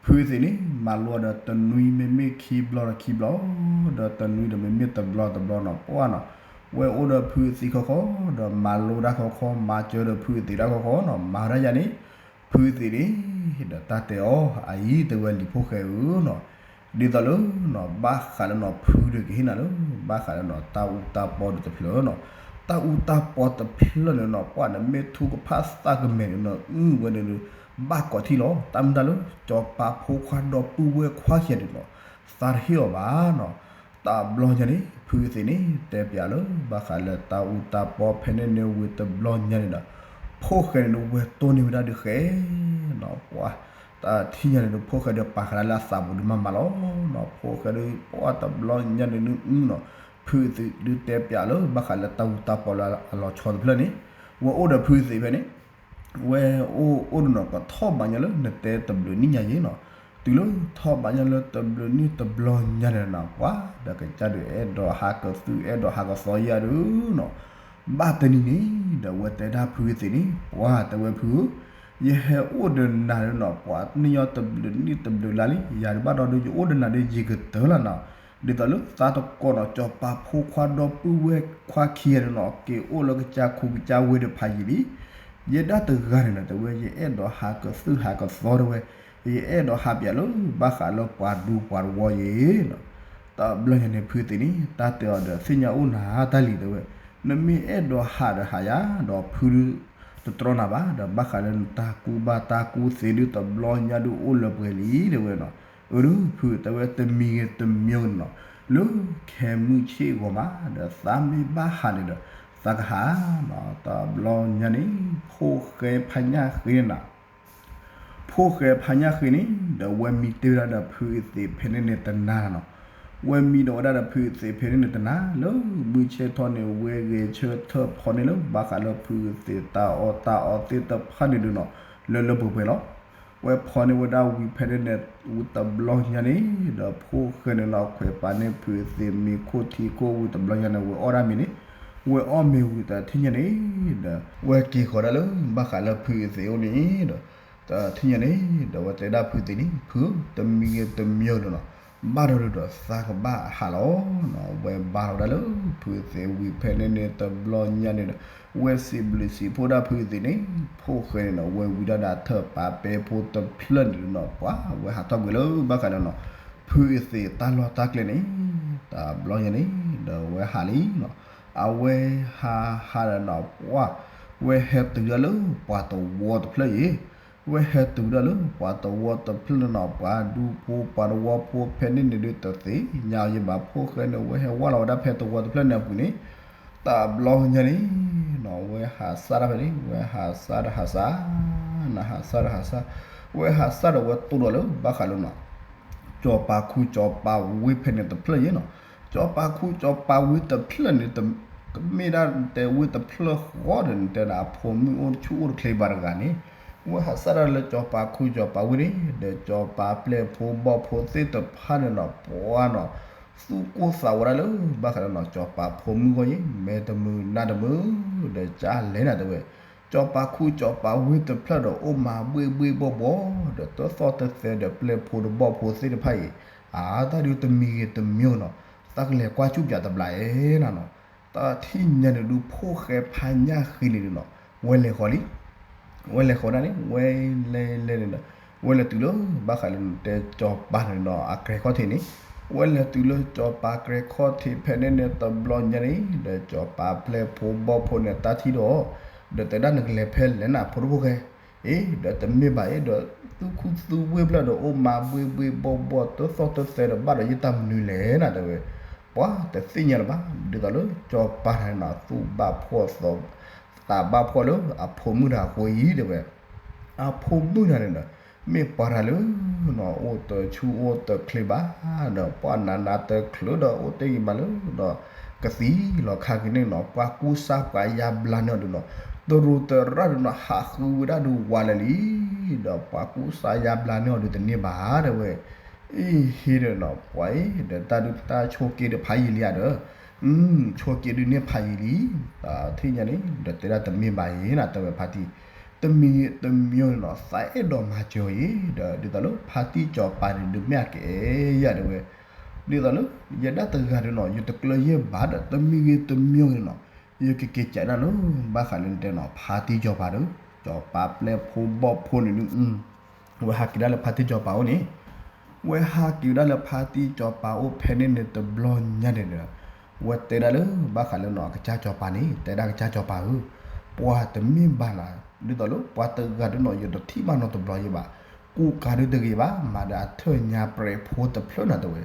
ဖုအသံးန့ၣ် မၤလိအီၤဒီးတနွံမ့မ့ၢ်ခံဘျီဒီးခံဘျီ ဒီးတနွံဒီးမ့မ့ၢ်တဘျီတဘျီနီၤ ပှၢ်နီၤ ဝဲအိၣ်ဒီးဖုအသံးခီခီ ဒီးမၤလိတၢ်ခီခီ မၤစၢၤဒီးဖုအသံးတၢ်ခီခီနီၤ မၤဝဲဒၣ်ယၤန့ၣ် ဖုအသံးန့ၣ် ဒီးတၢ်တဲအီၤအအံၤ တဲဝဲလံာ်ဖိၣ်ဃဲဧၢနီၤ, ဒ်သိးလၢနီၤ ဘၣ်ဃးလၢနီၤ ဖုဒုးကဟ့ၣ်နၤလၢ ဘၣ်ဃးလၢနီၤ တၢ်အူတၢ်ပီဒုးတဖျၢၣ်နီၤ, တၢ်အူတၢ်ပီတဖျၢၣ်န့ၣ်နီၤ ပှၤနမ့ၢ်ထူကဖၣ်သးကမဲာ်န့ၣ်နီၤ အုၣ်ဝဲန့ၣ်ဒုး ဘၣ်ကိးထံလီၤ. တၢ်မ့ၢ်တၢ်လၢ စီၤပၤဖိခွါဒီပုၢ်ဝဲၢ်ခွါခံဂၤန့ၣ်နီၤ သးတဟ့ၣ်အီၤဘၣ်နီၤ. တဘျီညါန့ၣ် ဖုအသ့ၣ်န့ၣ် တဲပျးလၢ ဘၣ်ဃးလၢတၢ်အူတၢ်ပီဖဲန့ၣ်န့ၣ်ဝံၤတဘျီညါန့ၣ်ဒီး ဖိၣ်ဃဲန့ၣ်ဒုးဝဲတိၢ်န့ၢ်ဝဲဒၣ်ဒုးဃဲနီၤ ပှၤ တထံၣ်ညါန့ၣ်ဒုး ဖိၣ်ဃဲဒုးပာ်ဃာ်ဒၣ်လၢအသးပူၤဒုးမးမးလီၤနီၤ. ဖိၣ်ဃဲဒုး ပှၤတဘျီညါန့ၣ်ဒုးနီၤ ဖုအသ့ၣ်ဒုးတဲပျးလၢ ဘၣ်ဃးလၢတၢ်အူတၢ်ပီလၢအလီၤဆီတဖျၢၣ်န့ၣ် ဝဲအိၣ်ဒီးဖုအသ့ၣ်ဖဲန့ၣ် ဝဲအိၣ်အိၣ်ဒုးနီၤ ကထီၣ်ဘးညါလၢနတဲတဘျုးနံၣ်ညါယ့ၣ်နီၤ, တုၤလၢထီၣ်ဘးညါလၢတဘျုးနံၣ်တဘျီညါန့ၣ်နီၤ ပှၤဒီးကစၢ်ဒုးအဲၣ်ဒိးဟးကသုၣ်အဲၣ်ဒိးဟးကသီယၤဒုးနီၤ, ဘၣ်တနံၤန့ၣ် ဒီးဝဲတဲဒၣ်ဖုအသ့ၣ်န့ၣ် ပှၤတဲဝဲဖုဧၢ, ယဟဲအိၣ်ဒီးနၤဒုးနီၤ ပှၤန့ၢ်ညီတဘျုးနံၣ်တဘျုးလါလံ ယၤဒုးဘၣ်ဒီးဒုး ယအိၣ်ဒီးနၤဒုးယကတၢၢ်လီၤနီၤ, ဒ်သိးလၢသးတကိးနီၤ စီၤပၤဖိခွါဒီပုၢ်ဝဲၢ်ခွါခံဂၤန့ၣ်နီၤ က့ၤအိၣ်လၢကစၢ်ခူကစၢ်ဝ့ၢ်ဒီးဖးယံာ်လံ ယဲဒၣ်တဂၤန့ၣ်နီၤ တဲဝဲ ယအဲၣ်ဒိးဟးကသုၣ်ဟးကသီတဲဝဲ, ယအဲၣ်ဒိးဟးပၠးလၢ ဘၣ်ဃးလၢပှၤဒူပှၤတဝီယ့ၣ်နီၤ, တဘျီညါန့ၣ် ဖုသ့ၣ်န့ၣ် တၢ်တဲအီၤဒီး သ့ၣ်ညါအိၣ်နၤတၢ်လံၤတဲဝဲ, နမ့ၢ်အဲၣ်ဒိးဟးဒီးဟးယၤ ဒီးဖုဒုး တတြီနၤဘၣ် ဒီးဘၣ်ဃးလၢနတၢ်ကူဘၣ်တၢ်ကူသ့ဒုး တဘျီညါဒုးအိၣ်လၢပှဲၤလံတဲဝဲနီၤ, အၢဒုး ဖုတဲဝဲ တမံၤဂ့ၤတမံၤဂ့ၤနီၤ, လၢခဲမုၢ်ဆ့ၣ်ဂီၤမး ဒီးသးမ့ၢ်ဘၣ်ဟးန့ၣ်ဒီး သးကဟးနီၤ, တဘျီညါန့ၣ် ဖိၣ်ဃဲဖးညၣ်ဃ့န့ၣ်နီၤ ဖိၣ်ဃဲဖးညၣ်ဃ့န့ၣ် ဒီးဝဲမံတ့ၢ်ဝဲဒၣ်ဒီးဖုအသ့ၣ်ဖဲန့ၣ်န့ၣ်တနၤနီၤ, ဝဲမံဒီးဝဲဒၣ်ဒီးဖုအသ့ၣ်ဖဲန့ၣ်န့ၣ်တနၤ လၢမုၢ်ဆ့ၣ်ထီၣ်န့ၣ် ဝဲဂဲၤဆၢထၢၣ်ဖီန့ၣ်လၢ ဘၣ်ဃးလၢဖုအသ့ၣ်တၢ်အီၣ်တၢ်အီသ့ၣ်တဖၣ်န့ၣ်ဒုးနီၤ, လၢလၢပှဲၤပှဲၤလီၤ. ဝဲဖီန့ၢ်ဝဲဒၣ်ဝံၤဖဲန့ၣ်န့ၣ် ဝံၤတဘျီညါန့ၣ် ဒီးဖိၣ်ဃဲန့ၣ်နီၤ ခွဲးပာ်န့ၢ်ဖုအသ့ၣ်မ့ၤခိၣ်ထံခိၣ်ဝံၤတဘျီညါန့ၣ် ဝဲအီၣ်ဒၣ်မ့ၤန့ၣ်, ဝဲအီၣ်မ့ၤဝံၤတထံၣ်ညါန့ၣ် ဒီး ဝဲက့ၤဃီၤဒၣ်လၢ ဘၣ်ဃးလၢဖုအသ့ၣ်အိၣ်န့ၣ်ဒီး တထံၣ်ညါန့ၣ် ဒီးဝဲတဲဒၣ်ဖုသ့ၣ်န့ၣ် ဖုဧၢ တမံၤဂ့ၤတမံၤဂ့ၤန့ၣ်နီၤ, ဘၣ်ဒီးဒုးဒီးသးကဘၣ်ဟးလီၤနီၤ, ဝဲဘါထီၣ်ဝဲဒၣ်လၢဖုအသ့ၣ်ဝံၤဖဲန့ၣ်န့ၣ်တဘျီညါန့ၣ်ဒီး ဝဲစံးဘျုးစံးဖှိၣ်ဒၣ်ဖုအသ့ၣ်န့ၣ် ဖိၣ်ဃဲန့ၣ်နီၤ ဝဲဝံၤဒၣ်ဒီးထၢၣ်ပာ်ပဲဖိတဖျၢၣ်န့ၣ်နီၤ ပှၤဝဲဟးထီၣ်ကွံာ်လၢဘၣ်ဃးလၢနီၤ ဖုအသ့ၣ်တၢ်လီၢ်တၢ်ကျဲန့ၣ် တဘျီညါန့ၣ် ဒီးဝဲဟးလံနီၤ, အဝဲဟးဟးဒီးနီၤ ပှၤ ဝဲဟဲတုၤဒၣ်လၢပှၤတဝီတဖျၢၣ်အံၤ, ဝဲဟဲတုၤဒၣ်လၢပှၤတဝီတဖျၢၣ်န့ၣ်နီၤ ပှၤဒူဖိပှၤတဝီဖိဖဲန့ၣ်န့ၣ်ဒုးတသ့ၣ်ညါအီၤယဘၣ် ဖိၣ်ဃဲန့ၣ် ဝဲဟဲဝဲလီၤဝဲဒၣ်ဖဲတဝီတဖျၢၣ်န့ၣ်အပူၤန့ၣ် တဘျီညါန့ၣ်နီၤ ဝဲဟးစၢ်ဒၣ်ဖဲန့ၣ် ဝဲဟးစၢ်ဒီးဟးစၢ် နဟးစၢ်ဒီးဟးစၢ် ဝဲဟးစၢ်ဒီးဝဲတိၢ်ဒီးလၢဘၣ်ဃးလၢနီၤ စီၤပၤခူစီၤပၤဝ့ၢ်ဖဲန့ၣ်တဖျၢၣ်ယ့ၣ်နီၤ, စီၤပၤခူစီၤပၤဝ့ၢ်တဖျၢၣ်န့ၣ် တမ့ၢ်ဒၣ်တဲဝ့ၢ်တဖျၢၣ်ဃီဒီး နတဲဒၣ်အဖိမုၣ်အိၣ်ဆူၣ်အိၣ်တချ့ဘၣ်တဂၤန့ၣ်, ဝဲဟးစၢ်ဒၣ်လၢစီၤပၤခူစီၤပၤဝ့ၢ်န့ၣ် ဒီးစီၤပၤပျဲၢ်ဖိဘီၣ်ဖိသ့ၣ်တဖၣ်န့ၣ်နီၤ ပှၤနီၤ သူၣ်ကိၢ်သးဝဲဒၣ်လၢ ဘၣ်ဃးဒီးနီၤ စီၤပၤဖိမုၣ်ဂီၢ်ယ့ၣ် မဲာ်တမုာ်နါတမုာ် ဒီးကၢ်လဲၣ်နၤတဲဝဲ, စီၤပၤခူစီၤပၤဝ့ၢ်တဖျၢၣ်ဒီးအိၣ်မၤဘှ့ၣ်ဘှ့ၣ်ဘီၣ်ဘီၣ် ဒီးတသီၣ်တသဲဒီးပျဲၢ်ဖိတဘီၣ်ဖိသ့ၣ်တဖၣ်အံၤ, အတၢ်ဒုးတမံၤဂ့ၤတမံၤနီၤ, သးကလဲၤကွၢ်ဆူၣ်ပၠးတဘျးအဲၣ်နၤနီၤ, တၢ်ထံၣ်ညါန့ၣ်ဒုးဖိၣ်ဃဲဖးညၣ်ဃ့န့ၣ်ဒုးနီၤ, ဝဲလဲၤဃီၤလံ ဝဲလဲၤဃီၤဒၣ်န့ၣ် ဝဲလဲၤလဲၤန့ၣ်ဒီး ဝဲလဲၤတုၤလၢ ဘၣ်ဃးလၢနတဲစီၤပၤန့ၣ်ဒီး အကြဲၤခီၣ်ထံးန့ၣ်, ဝဲလဲၤတုၤလၢစီၤပၤကြဲၤခီၣ်ထံးဖဲန့ၣ်န့ၣ်တဘျီညါန့ၣ် ဒီးစီၤပၤပျဲၢ်ဖိဘီၣ်ဖိန့ၣ်တၢ်ထံၣ်ဒီး, ဒီးတဲဒၣ်နကလဲၤဖဲလဲၣ်နၤဖိတဖိၣ်ဃဲ, အ့ ဒီးတမ့ၢ်ဘၣ်အ့ ဒီးသူၣ်ခူသူၣ်ဝ့ၢ်ဖျၢၣ်ဒီးအိၣ်မၤဘှ့ၣ်ဘှ့ၣ်ဘီၣ်ဘီၣ် တသီၣ်တသဲဒီးဘၣ်ဒီးယတၢ်မနုၤလဲၣ်နၤတဲဝဲ, ပှၤတသ့ၣ်ညါလၢၤဘၣ် ဒ်သိးလၢစီၤပၤန့ၣ်နီၤ သူၣ်ဘၣ်ဖှီၣ်သး သးဘၣ်ဖှီၣ်လၢအဖိမုၣ်တဂၤအဃိအံၤတဲဝဲ, အဖိမုၣ်တဂၤန့ၣ်ဒီး မ့ၢ်ပှၤတဂၤလၢနီၤ အိၣ်တဆူၣ်အိၣ်တချ့ဘၣ်, ဒီးပှၤနးနးတချုးဒီးအိၣ်တ့ၢ်ဂ့ၤမးလၢ ဒီးကသံလီၤခါက့ၤန့ၣ်နီၤ ပှၤကူစါပှၤယါဘျါန့ၢ်အီၤဒုးနီၤ, တရူးတရၣ်ဒုးနီၤ ဟးဃုဝဲဒၣ်ဒုးဝးလၢာ်လံ, ဒီးပှၤကူစါယါဘျါန့ၢ်အီၤဒုးတန့ၢ်ဘၣ်တဲဝဲ အ့ဟ့ဒီးနီၤ ပှၤအ့ ဒီးတၢ်ဒုးတၢ်ဆိးက့ဒုးဖးယံာ်လံဧါဒီး, ဆိးက့ဒုးန့ၢ်ဖးယံာ်လံ, တၢ်ထံၣ်ညါန့ၣ် ဒီးတဲဒၣ်တမ့ၢ်ဘၣ်အံၤနၤတဲဝဲဖါတံၢ်, တမံၤတမံၤန့ၣ်နီၤ သးအဲၣ်ဒိးမၤစၢၤအီၤအံၤ ဒီးဒ်သိးလၢဖါတံၢ်စီၤပၤန့ၣ်ဒုးမ့ၢ်အကအဲၣ်ယၤတဲဝဲ, ဒ်သိးလၢ ယဲဒၣ်တဂၤဒီးနီၤ ယတကျၢၤယဲၢ်ဘၣ်ဒီး တမံၤဂ့ၤတမံၤဂ့ၤနီၤ ယကက့ၤကးဒၣ်လၢ ဘၣ်ဃးလၢနတဲနီၤ ဖါတံၢ်စီၤပၤဒီး စီၤပၤပျဲၢ်ဖိဘီၣ်ဖိန့ၣ်ဒုး ဝဲဟးက့ၤဒၣ်လၢဖါတံၢ်စီၤပၤအိၣ်န့ၣ်, ဝဲဟးက့ၤဝဲဒၣ်လၢဖါတံၢ်စီၤပၤအိၣ်ဖဲန့ၣ်န့ၣ်တဘျီညါန့ၣ်ဒီး, ဝဲတဲဒၣ်လၢဘၣ်ဃးလၢနီၤ ကစၢ်စီၤပၤန့ၣ် တဲဒၣ်ကစၢ်စီၤပၤဧၢ, ပှၤတမ့ၢ်ဘၣ်နၤ, ဒ်သိးလၢပှၤတဂၤဒုးနီၤ ယတထံၣ်ဘၣ်နီတဘျီယဘၣ်, ကူကၤဒုးတဂ့ၤဘၣ်, မၤဒီးအထၢၣ်ညါပြဲးဖိတဖျၢၣ်နၤတဲဝဲ,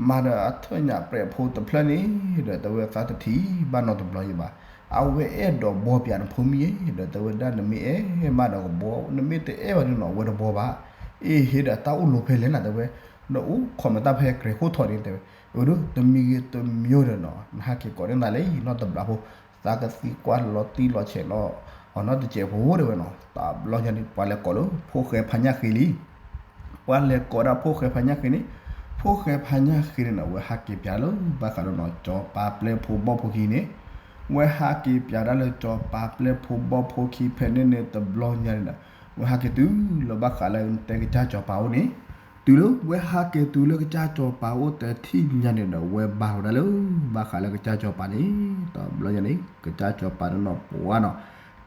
မၤဒီးအထၢၣ်ညါပြဲးဖိတဖျၢၣ်န့ၣ်ဒီး တဲဝဲသးတထံၣ်ဘၣ်နီတဘျီယဘၣ်, အဝဲအဲၣ်ဒိးဘှီပၠးနဖိမုၣ်ဧၢ, ဒီးတဲဝဲဒၣ်နမ့ၢ်အဲၣ်ဘၣ်ဒီးကဘှီ, နမ့ၢ်တအဲၣ်ဘၣ်ဒုးနီၤ အဝဲတဘှီဘၣ်, အ့ဟ့ဒီးတၢ်အိၣ်လီၤဖဲလဲၣ်နၤတဲဝဲ, ဒီးအိၣ်ခိးမတၢ်ဖဲကြဲးခိၣ်ထီၣ်န့ၣ်တဲဝဲ, အၢ တမံၤဂ့ၤတမံၤဒီးနီၤ နဟးက့ၤကိးန့ၢ်သးလၢနီတဘျီဖိ, သးကသံကွၢ်လီၤတံၢ်လီၤဆဲးနီၤ, အနီတစဲးဖိတဲဝဲနီၤ, တဘျီညါန့ၣ် ပှၤလဲၤကိးလၢဖိၣ်ဃဲဖါညၣ်ဃ့လံ ပှၤလဲၤကိးဒၣ်ဖိၣ်ဃဲဖါညၣ်ဃ့န့ၣ်, ဖိၣ်ဃဲဖါညၣ်ဃ့န့ၣ်နီၤ ဝဲဟးက့ၤပၠးလၢဘၣ်ဃးဒီးနီၤ စီၤပၤပျဲၢ်ဖိဘီၣ်ဖိခံန့ၣ်, ဝဲဟးက့ၤပၠးဒၣ်လၢစီၤပၤပျဲၢ်ဖိဘီၣ်ဖိခံဖဲန့ၣ်န့ၣ်တဘျီညါန့ၣ်ဒီး, ဝဲဟးက့ၤတုၤလၢဘၣ်ဃးလၢတဲကစၢ်စီၤပၤအိၣ်န့ၣ်, တုၤလၢဝဲဟးက့ၤတုၤလၢကစၢ်စီၤပၤအိၣ်တထံၣ်ညါန့ၣ်ဒီး ဝဲဘါထီၣ်ဒၣ်လၢ ဘၣ်ဃးလၢကစၢ်စီၤပၤန့ၣ်, တဘျီညါန့ၣ် ကစၢ်စီၤပၤန့ၣ်နီၤ ပှၤနီၤ,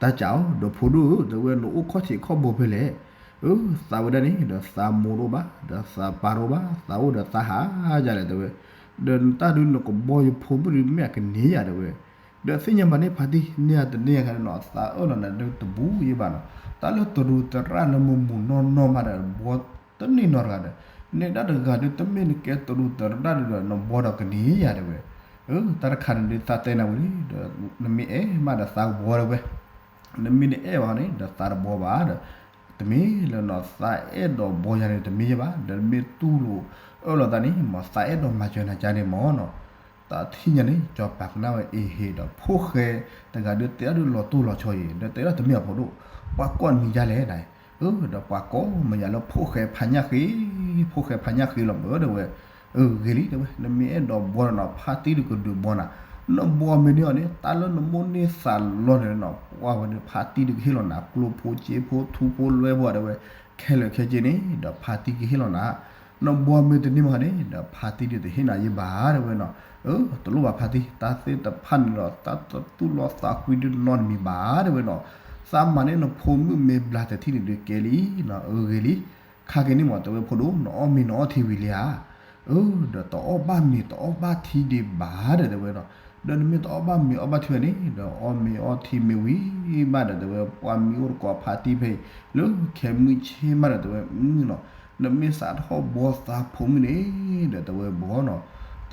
တၢ်စးအီၤ ဒီးဖိဒိၣ်ဧၢ တဲဝဲ နအိၣ်ခီၣ်ထံးခီၣ်ဘိဖဲလဲၣ်, အၢ သးဝဲဒၣ်န့ၣ် ဒီးသးမိၢ်တအိၣ်ဘၣ် ဒီးသးပၢ်တအိၣ်ဘၣ် သးအိၣ်ဒီးသးဟးယၤလဲၣ်တဲဝဲ, ဒီးနတၢ်ဒုးနကဘှီယဖိမုၣ်ဒုးမ့ၢ်အကန့ၢ်ယၤတဲဝဲ, ဒီးသ့ၣ်ညါဘၣ်န့ၣ်ဖါတံၢ်န့ၢ်ယၤတန့ၢ်ယၤခါန့ၣ်နီၤ သးအၢၣ်လီၤနၤဒုးတဘူးယဘၣ်နီၤ, တၢ်လၢတရူးတရၣ်လၢမုၢ်မုၢ်နီၢ်နီၢ်မးဒီးဘှီတန့ၢ်နီတဂၤဒီး, နဲဒၣ်တဂၤဒုးတမ့ၢ်နကဲတရူးတရၣ်ဒုးဒီး နဘှီဒီးကန့ၢ်ယၤတဲဝဲ, အၢ တၢ်တခါန့ၣ်ဒုးသးတဲနၤဝံၤလံ ဒီးနမ့ၢ်အဲၣ်မးဒီးသးကဘှီတဲဝဲ, နမ့ၢ်တအဲၣ်ဘၣ်န့ၣ် ဒီးသးတဘှီဘၣ်ဒီး, တမ့ၢ်လၢနီၤ သးအဲၣ်ဒိးဘှီယၤန့ၣ်တမ့ၢ်ယဘၣ် ဒီးမ့ၢ်တူၢ်လိာ်အၢၣ်လီၤသးန့ၣ် မ်သးအဲၣ်ဒိးမၤစၢၤနၤကါန့ၣ်မ့ၢ်နီၤ, တထံၣ်ညါန့ၣ် စီၤပၤကနၣ်ဝဲအ့ဟ့ဒီး ဖိၣ်ဃဲတဂၤဒုးတဲအီၤဒုးလီၤတိၢ်လီၤဆီအံၤ ဒီးတဲဒၣ်တမ့ၢ်အဖိဒိၣ်, ပှၤကိးနမံၤဒ်လဲၣ်နၤ, အၢ ဒီးပှၤကိးမယၤလၢဖိၣ်ဃဲဖါညၣ်ဃ့, ဖိၣ်ဃဲဖါညၣ်ဃ့လီၤမ့ၢ်တဲဝဲ, အၢ ဂ့ၤလံတဲဝဲ နမ့ၢ်အဲၣ်ဒိးဘှီဒီးနီၤ ဖါတံၢ်ဒုးကဒုးဘှီနၤ, နဘှီမ့ၢ်န့ၢ်အီၤန့ၣ် တၢ်လၢနမိၢ်န့ၢ်သးလီန့ၣ်နီၤ ပှၤဝဲန့ၣ် ဖါတံၢ်ဒုးကဟ့ၣ်လီၤနၤ ကျိဖိစ့ဖိထူဖိလွဲဖိတဲဝဲ, ခဲလၢာ်ခဲဆ့န့ၣ် ဒီးဖါတံၢ်ကဟ့ၣ်လီၤနၤ, နဘှီမ့ၢ်တန့ၢ်မးန့ၣ် ဒီးဖါတံၢ်ဒုးတဟ့ၣ်နၤယဘၣ်တဲဝဲနီၤ, အၢ တလိၣ်ဘၣ်ဖါတံၢ် တၢ်သ့ၣ်တဖၣ်န့ၣ်ဒီး တၢ်တသူၣ်လီသးကွံဒုးနီတမံၤဘၣ်တဲဝဲနီၤ, သးမၤန့ၢ်နဖိမုၣ်မ့ၢ်ဘျါတထံၣ်န့ၣ်ဒုးကဲလံနီၤ အၢ ဂ့ၤလံ, ခါက့ၤန့ၣ်မ့ၢ်တဲဝဲဖိဒိၣ် နအီၣ်မ့ၤနအီထံဝံၤလံဧါ, အၢ ဒီးတအီၣ်ဘၣ်မ့ၤတအီၣ်ဘၣ်ထံဒံးဘၣ်ဒီးတဲဝဲနီၤ, ဒီးနမ့ၢ်တအီၣ်ဘၣ်မ့ၤအီၣ်ဘၣ်ထံဝဲန့ၣ် ဒီးအီၣ်မ့ၤအီထံမ့ၢ်ဝံၤဘၣ်ဒီးတဲဝဲ ပှၤမံၤအိၣ်တကိးဖါတံၢ်ဖဲအံၤ လၢခဲမုၢ်ဆ့ၣ်မးဒီးတဲဝဲနီၤ, နမ့ၢ်စးထီၣ်ဘှီသးဖိမုၣ်န့ၣ် ဒီးတဲဝဲဘှီနီၤ,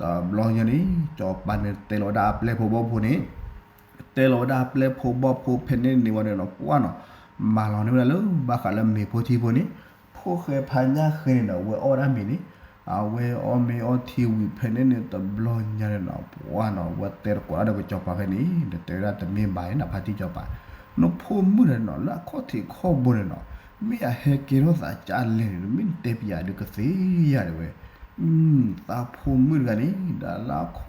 တဘျီညါန့ၣ် စီၤပၤန့ၣ်တဲလီၤဝဲဒၣ်အပျဲၢ်ဖိဘီၣ်ဖိန့ၣ် တဲလီၤဝဲဒၣ်အပျဲၢ်ဖိဘီၣ်ဖိဖဲန့ၣ်န့ၣ်ဝံၤဒီးနီၤ ပှၢ်နီၤ, မၤလီၤန့ၢ်ဝဲဒၣ်လၢဘၣ်ဃးလၢမ့ၤဖိထံဖိန့ၣ်, ဖိၣ်ဃဲဖါညၣ်ဃ့န့ၣ်ဒီး အဝဲအီၣ်ဝဲဒၣ်မ့ၤန့ၣ်, အဝဲအီၣ်မ့ၤအီထံဝံၤဖဲန့ၣ်န့ၣ်တဘျီညါန့ၣ်နီၤ ပှၢ်နီၤ ဝဲတဲတကိးဒၣ်ဒီးကစီၤပၤဖဲန့ၣ် ဒီးတဲဝဲဒၣ်တမ့ၢ်ဘၣ်န့ၣ် ဖါတံၢ်စီၤပၤ, နဖိမုၣ်တဂၤန့ၣ်နီၤ လၢအခီၣ်ထံးခီၣ်ဘိန့ၣ်နီၤ, မ့ၢ်အဟဲကဲထီၣ်သးကၢ်လဲၣ်န့ၣ် မ့ၢ်နတဲပယၤဒုးကသ့ယၤတဲဝဲ သးဖိမုၣ်တဂၤန့ၣ် ဒီးလၢအ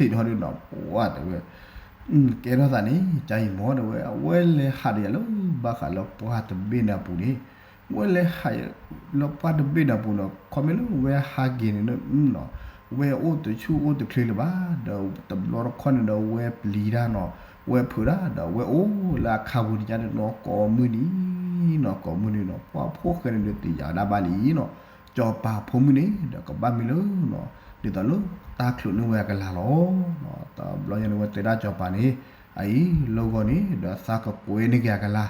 ခီၣ်ထံးတဟီဒုးနီၤ ပှၢ်တဲဝဲ, ကဲထီၣ်သးန့ၣ် ကါအံၤမ့ၢ်တဲဝဲ အဝဲလဲၤဟးဒီးယၤလၢဘၣ်ဃးလၢပှၢ်တဘ့ၣ်န့ၣ်အပူၤန့ၣ်, ဝဲလဲၤဟးလၢပှၢ်တဘ့ၣ်န့ၣ်အပူၤနီၤ ခီမ့ၢ်လၢဝဲဟးက့ၤန့ၣ်နီၤ ဝဲအိၣ်တဆူၣ်အိၣ်တချ့လၢၤဘၣ် ဒီးတဘျီတခီၣ်န့ၣ်ဒီးဝဲပျံၤတၢ်နီၤ, ဝဲဖုးတၢ်ဒီးဝဲအိၣ်လၢအခါပူၤန့ၣ်ကါန့ၣ်နီၤ ကိးမုၢ်နံၤနီၤ ကိးမုၢ်နံၤနီၤ ပှၢ်ဖိၣ်ဃဲန့ၣ်ဒီးသ့ၣ်ညါဝဲဒၣ်ဘၣ်လံနီၤ, စီၤပၤဖိမုၣ်န့ၣ်ဒီးကဘၣ်မ့ၢ်လၢနီၤ, ဒ်သိးလၢတၢ်ချုးန့ၢ်ဝဲအကလၤလီၤ. တဘျီညါန့ၣ်ဝဲတဲဒၣ်စီၤပၤန့ၣ်, အအံၤ လၢဂီၤန့ၣ် ဒီးသးကကွဲန့ၢ်က့ၤအကလၤ,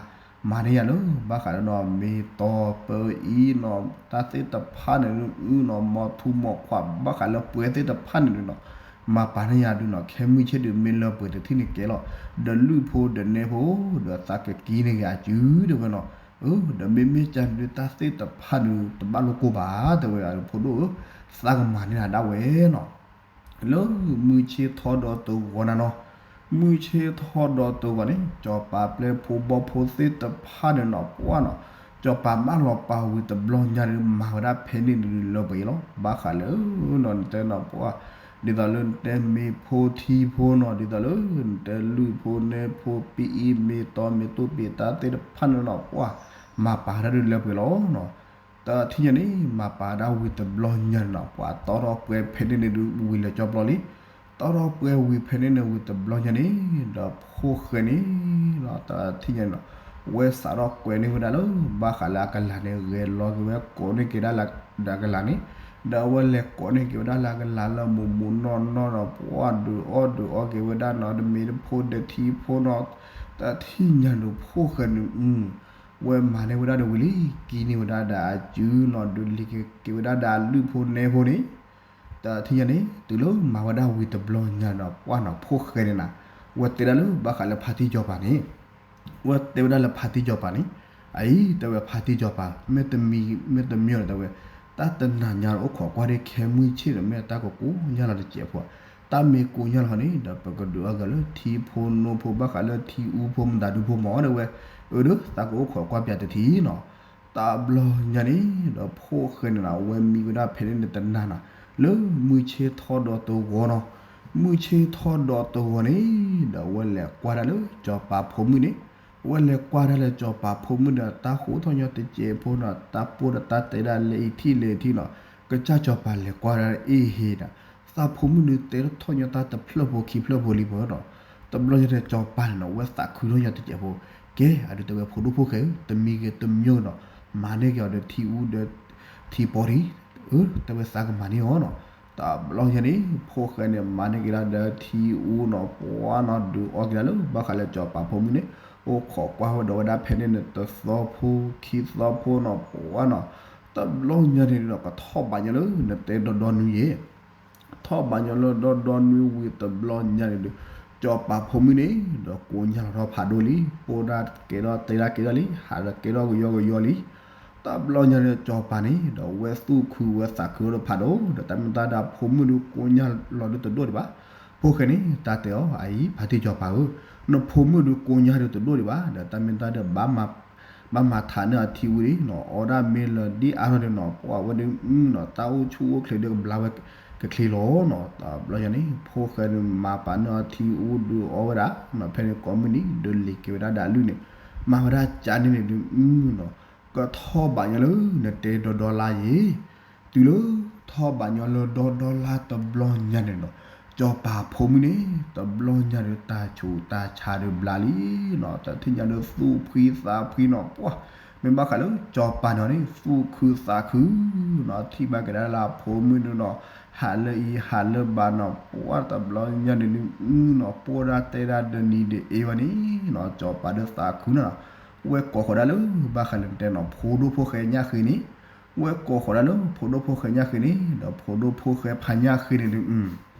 မၤန့ၢ်ယၤလၢ ဘၣ်ဃးဒီးနီၤ မ့ၤတီပၢအံၤနီၤ တၢ်သ့ၣ်တဖၣ်န့ၣ်နီၤ မီၤထူမီၤခွး ဘၣ်ဃးလၢပှဲၤသ့ၣ်တဖၣ်န့ၣ်နီၤ, မၤပာ်န့ၢ်ယၤဒုးနီၤ ခဲမုၢ်ဆ့ၣ်ဒုးမ့ၢ်လၢပှဲၤတထံၣ်န့ၣ်ကဲလီၤ, ဒီးလုၢ်ဖိဒီးနဲဖိ ဒီးသးကက့ၤန့ၢ်က့ၤအစုတဲဝဲနီၤ, အၢ ဒီးမ့မ့ၢ်ကန့ၣ်ဒုးတၢ်သ့ၣ်တဖၣ်ဒုးတဘၣ်လိၣ်ကိၢ်ဘၣ်တဲဝဲ အဖိဒိၣ်ဧၢ, သးကမၤန့ၢ်နၤဒၣ်ဝဲနီၤ လၢမုၢ်ဆ့ၣ်ထီၣ်ဒီးတဂီၤနၤနီၤ, မုၢ်ဆ့ၣ်ထီၣ်ဒီးတဂီၤန့ၣ် စီၤပၤပျဲၢ်ဖိဘီၣ်ဖိသ့ၣ်တဖၣ်န့ၣ်နီၤ ပှၢ်နီၤ, စီၤပၤမၢလီၤပာ်ဝံၤတဘျီညါန့ၣ် မၤဝဲဒၣ်ဖဲန့ၣ်န့ၣ်လၢပှဲၤလီၤ, ဘၣ်ဃးလၢနီၤ နတဲနီၤ ပှၢ် ဒ်သိးလၢနတဲမ့ၤဖိထံဖိနီၤ ဒ်သိးလၢ နတဲလုၢ်ဖိနဲဖိပံအံၤ မ့ၤတီမ့ၤတိပံတၢ်သ့ၣ်တဖၣ်န့ၣ်နီၤ ပှၢ် မၤပာ်တၢ်ဒုးလၢပှဲၤလီၤနီၤ တထံၣ်ညါန့ၣ် မၤပာ်ဒၣ်ဝံၤတဘျီညါန့ၣ်နီၤ ပှၤတီထီၣ်ပှဲၤဖဲန့ၣ်န့ၣ်ဒုးဝံၤလၢကၠီပျီလံ, တီထီၣ်ပှဲၤဝံၤဖဲန့ၣ်န့ၣ်ဝံၤတဘျီညါန့ၣ် ဒီးဖိၣ်ဃဲန့ၣ် တထံၣ်ညါန့ၣ်နီၤ ဝဲစးထီၣ်ကွဲးန့ၢ်ဝဲဒၣ်လၢ ဘၣ်ဃးလၢအကလၤန့ၣ် ဂဲၤလီၤက့ၤဝဲကိးန့ၢ်က့ၤဒၣ်လၢအကလၤန့ၣ်, ဒီးအဝဲလဲၤကိးန့ၢ်က့ၤဝဲဒၣ်လၢအကလၤလၢမူးမူးနီၢ်နီၢ်ဒီး ပှၢ်ဒုးအီၣ်ဒုးအီက့ၤဝဲဒၣ်နီၤ ဒီးမ့ၢ်တဖိဒီးထံဖိနီၤ, တထံၣ်ညါဒုးဖိၣ်ဃဲန့ၣ် ဝဲမၤန့ၢ်ဝဲဒၣ်ဒီးဝံၤလံ ကံန့ၢ်ဝဲဒၣ်ဒီးအစုနီၤ ဒုးလံၤက့ၤဝဲဒၣ်ဒီးအလုၢ်ဖိနဲဖိန့ၣ် တထံၣ်ညါန့ၣ် တုၤလၢမၤဝဲဒၣ်ဝံၤတဘျီညါဒီး ပှၢ်နီၤဖိၣ်ဃဲန့ၣ်နၤ, ဝဲတဲဒၣ်လၢဘၣ်ဃးလၢဖါတံၢ်စီၤပၤန့ၣ်, ဝဲတဲဝဲဒၣ်လၢဖါတံၢ်စီၤပၤန့ၣ်, အအံၤ တဲဝဲဖါတံၢ်စီၤပၤ မ့ၢ်တမံၤမ့ၢ်တမံၤဒီး တဲဝဲ တၢ်တနၤညါအိၣ်ခိးကွၢ်ဒ်ခဲမုၢ်ဆ့ၣ်ဒီး မ့ၢ်တၢ်ကကိးညါလီၤတစဲးဖိ, တၢ်မ့ၢ်ကိးညါလီၤန့ၣ်ဒီး ပကဒုးအီက့ၤလၢထံဖိနိဖိ ဘၣ်ဃးလၢထံအူဖိမတၤဒုဖိမး တဲဝဲ, အၢ ဒီးသးကအိၣ်ခိးကွၢ်ပၠးတထံၣ်နီၤ တဘျီညါန့ၣ်ဒီး ဖိၣ်ဃဲန့ၣ်နၤ ဝဲမံဝဲဒၣ်ဖဲန့ၣ်န့ၣ်တနၤနီၤ, လၢမုၢ်ဆ့ၣ်ထီၣ်ဒီးတဂီၤနီၤ, မုၢ်ဆ့ၣ်ထီၣ်ဒီးတဂီၤန့ၣ်ဒီး ဝဲလဲၤကွၢ်ဒၣ်လၢစီၤပၤဖိမုၣ်န့ၣ်, ဝဲလဲၤကွၢ်ဒၣ်လၢစီၤပၤဖိမုၣ်ဒီး တၢ်ဃိထီၣ်ညီတစဲးဖိနီၤ, တၢ်ပိၢ်ဒီးတၢ်တဲဒၣ်လဲၤအံၤထံၣ်လဲၤထံၣ်နီၤ, ကစၢ်စီၤပၤလဲၤကွၢ်ဒၣ်အ့ၣ်ဟ့ဒီး သးဖိမုၣ်ဒုးတဲထီၣ်ညီတၢ်တဖျၢၣ်ဖိခံဖျၢၣ်ဖိလံဖိနီၤ, တဘျီညါန့ၣ်စီၤပၤန့ၣ်နီၤ ဝဲသးခုထီၣ်ညီတစဲးဖိ, ကဲ အဒုးတဲဝဲဖိဒိၣ်ဖိၣ်ဃဲဧၢ တမံၤဂ့ၤတမံၤဂ့ၤနီၤ, မၤန့ၢ်က့ၤအီၤဒီးထံအူဒီး ထံပီၤတံၢ်, အၢ တဲဝဲသးကမၤန့ၢ်အီၤနီၤ, တဘျီညါန့ၣ် ဖိၣ်ဃဲန့ၣ် မၤန့ၢ်က့ၤဒၣ်ဒီးထံအူနီၤ ပှၢ်နီၤ ဒုးအီက့ၤဒၣ်လၢ ဘၣ်ဃးလၢစီၤပၤဖိမုၣ်န့ၣ်, အိၣ်ခိးကွၢ်ဝဲဒီးဝဲဒၣ်ဖဲန့ၣ်န့ၣ် တသီဖိခံသီဖိနီၤ ပှၢ်နီၤ, တဘျီညါန့ၣ်ဒီး ကထီၣ်ဘးညီလၢနတဲဒီဒီနွံယဲၢ် ထီၣ်ဘးညီလၢဒီဒီနွံဝံၤတဘျီညါန့ၣ်ဒီး စီၤပၤဖိမုၣ်န့ၣ်ဒီး ကိးညါလီၤထီၣ်ဖးဒိၣ်လံ, ပိၢ်ဒၣ်ကဲထီၣ်တဲဒၣ်ကဲထီၣ်လံ, ဟးဒီးကဲထီၣ်ကယီကယီလံ, တဘျီညါန့ၣ် စီၤပၤန့ၣ်ဒီး ဝဲသူၣ်ခုဝဲသးခုလီၤဒီးဖးဒိၣ်, ဒီးတၢ်မ့ၢ်တၢ်ဒီးဖိမုၣ်ဒုးကိးညါလီၤဒုးတဒိၣ်ဒံးဘၣ်, ဖိၣ်ဃဲန့ၣ် တၢ်တဲအီၤ အအံၤ ဖါတံၢ်စီၤပၤဧၢ, နဖိမုၣ်ဒုးကိးညါဒုးတဒိၣ်ဒံးဘၣ်, ဒီးတၢ်မ့ၢ်တၢ်ဒီး ဘၣ်မၤထးန့ၢ်အထံဝံၤလံနီၤ, အီၣ်ဒၣ်မ့ၢ်လၢဒ်အါထီၣ်ဒုးနီၤ ပှၢ်ဝဲဒုးနီၤ တၢ်အိၣ်ဆူၣ်အိၣ်ချ့ဒုးကဘျါဝဲကချ့လီၤနီၤ, တဘျီညါန့ၣ် ဖိၣ်ဃဲန့ၣ် မၤပာ်န့ၢ်အထံအူဒုးအီဝဲဒၣ်နီၤ, ဖဲန့ၣ်ကိးမုၢ်နံၤ ဒုးလံၤက့ၤဝဲဒၣ်ဒီးအလုၢ်န့ၣ်, မၤဝဲဒၣ်ကၠးန့ၣ်န့ၣ်ဒုးနီၤ, ကထီၣ်ဘးညီလၢနတဲဒီဒီလါယဲၢ် တုၤလၢထီၣ်ဘးညီလၢဒီဒီလါတဘျီညါန့ၣ်နီၤ, စီၤပၤဖိမုၣ်န့ၣ် တဘျီညါဒုးတၢ်ဆူးတၢ်ဆါဒုးဘျါလံနီၤ, တထံၣ်ညါဒုးသူၣ်ဖှံသးဖှံနီၤ, ပှၢ် မ့ၢ်ဘၣ်ဃးလၢစီၤပၤန့ၣ်န့ၣ် သူၣ်ခုသးခုနီၤ, ထံၣ်ဘၣ်က့ၤဒၣ်လၢအဖိမုၣ်ဒုးနီၤ, ဟးလၢအံၤဟးလၢဘၣ်နီၤ, ပှၢ်တဘျီညါန့ၣ်ဒုးနီၤ ပိၢ်ဒၣ်တဲဒၣ်ဒီးနံၤဒုးအ့ၣ်ဝဲန့ၣ်နီၤ, စီၤပၤဒုးသးခုနီၤ, ဝဲကိးဃီၤဒၣ်လၢ ဘၣ်ဃးလၢနတဲနီၤ ဖိဒိၣ်ဖိၣ်ဃဲညၣ်ဃ့န့ၣ်, ဝဲကိးဃီၤဒၣ်လၢဖိဒိၣ်ဖိၣ်ဃဲညၣ်ဃ့န့ၣ် ဒီးဖိဒိၣ်ဖိၣ်ဃဲဖးညၣ်ဃ့န့ၣ်ဒုး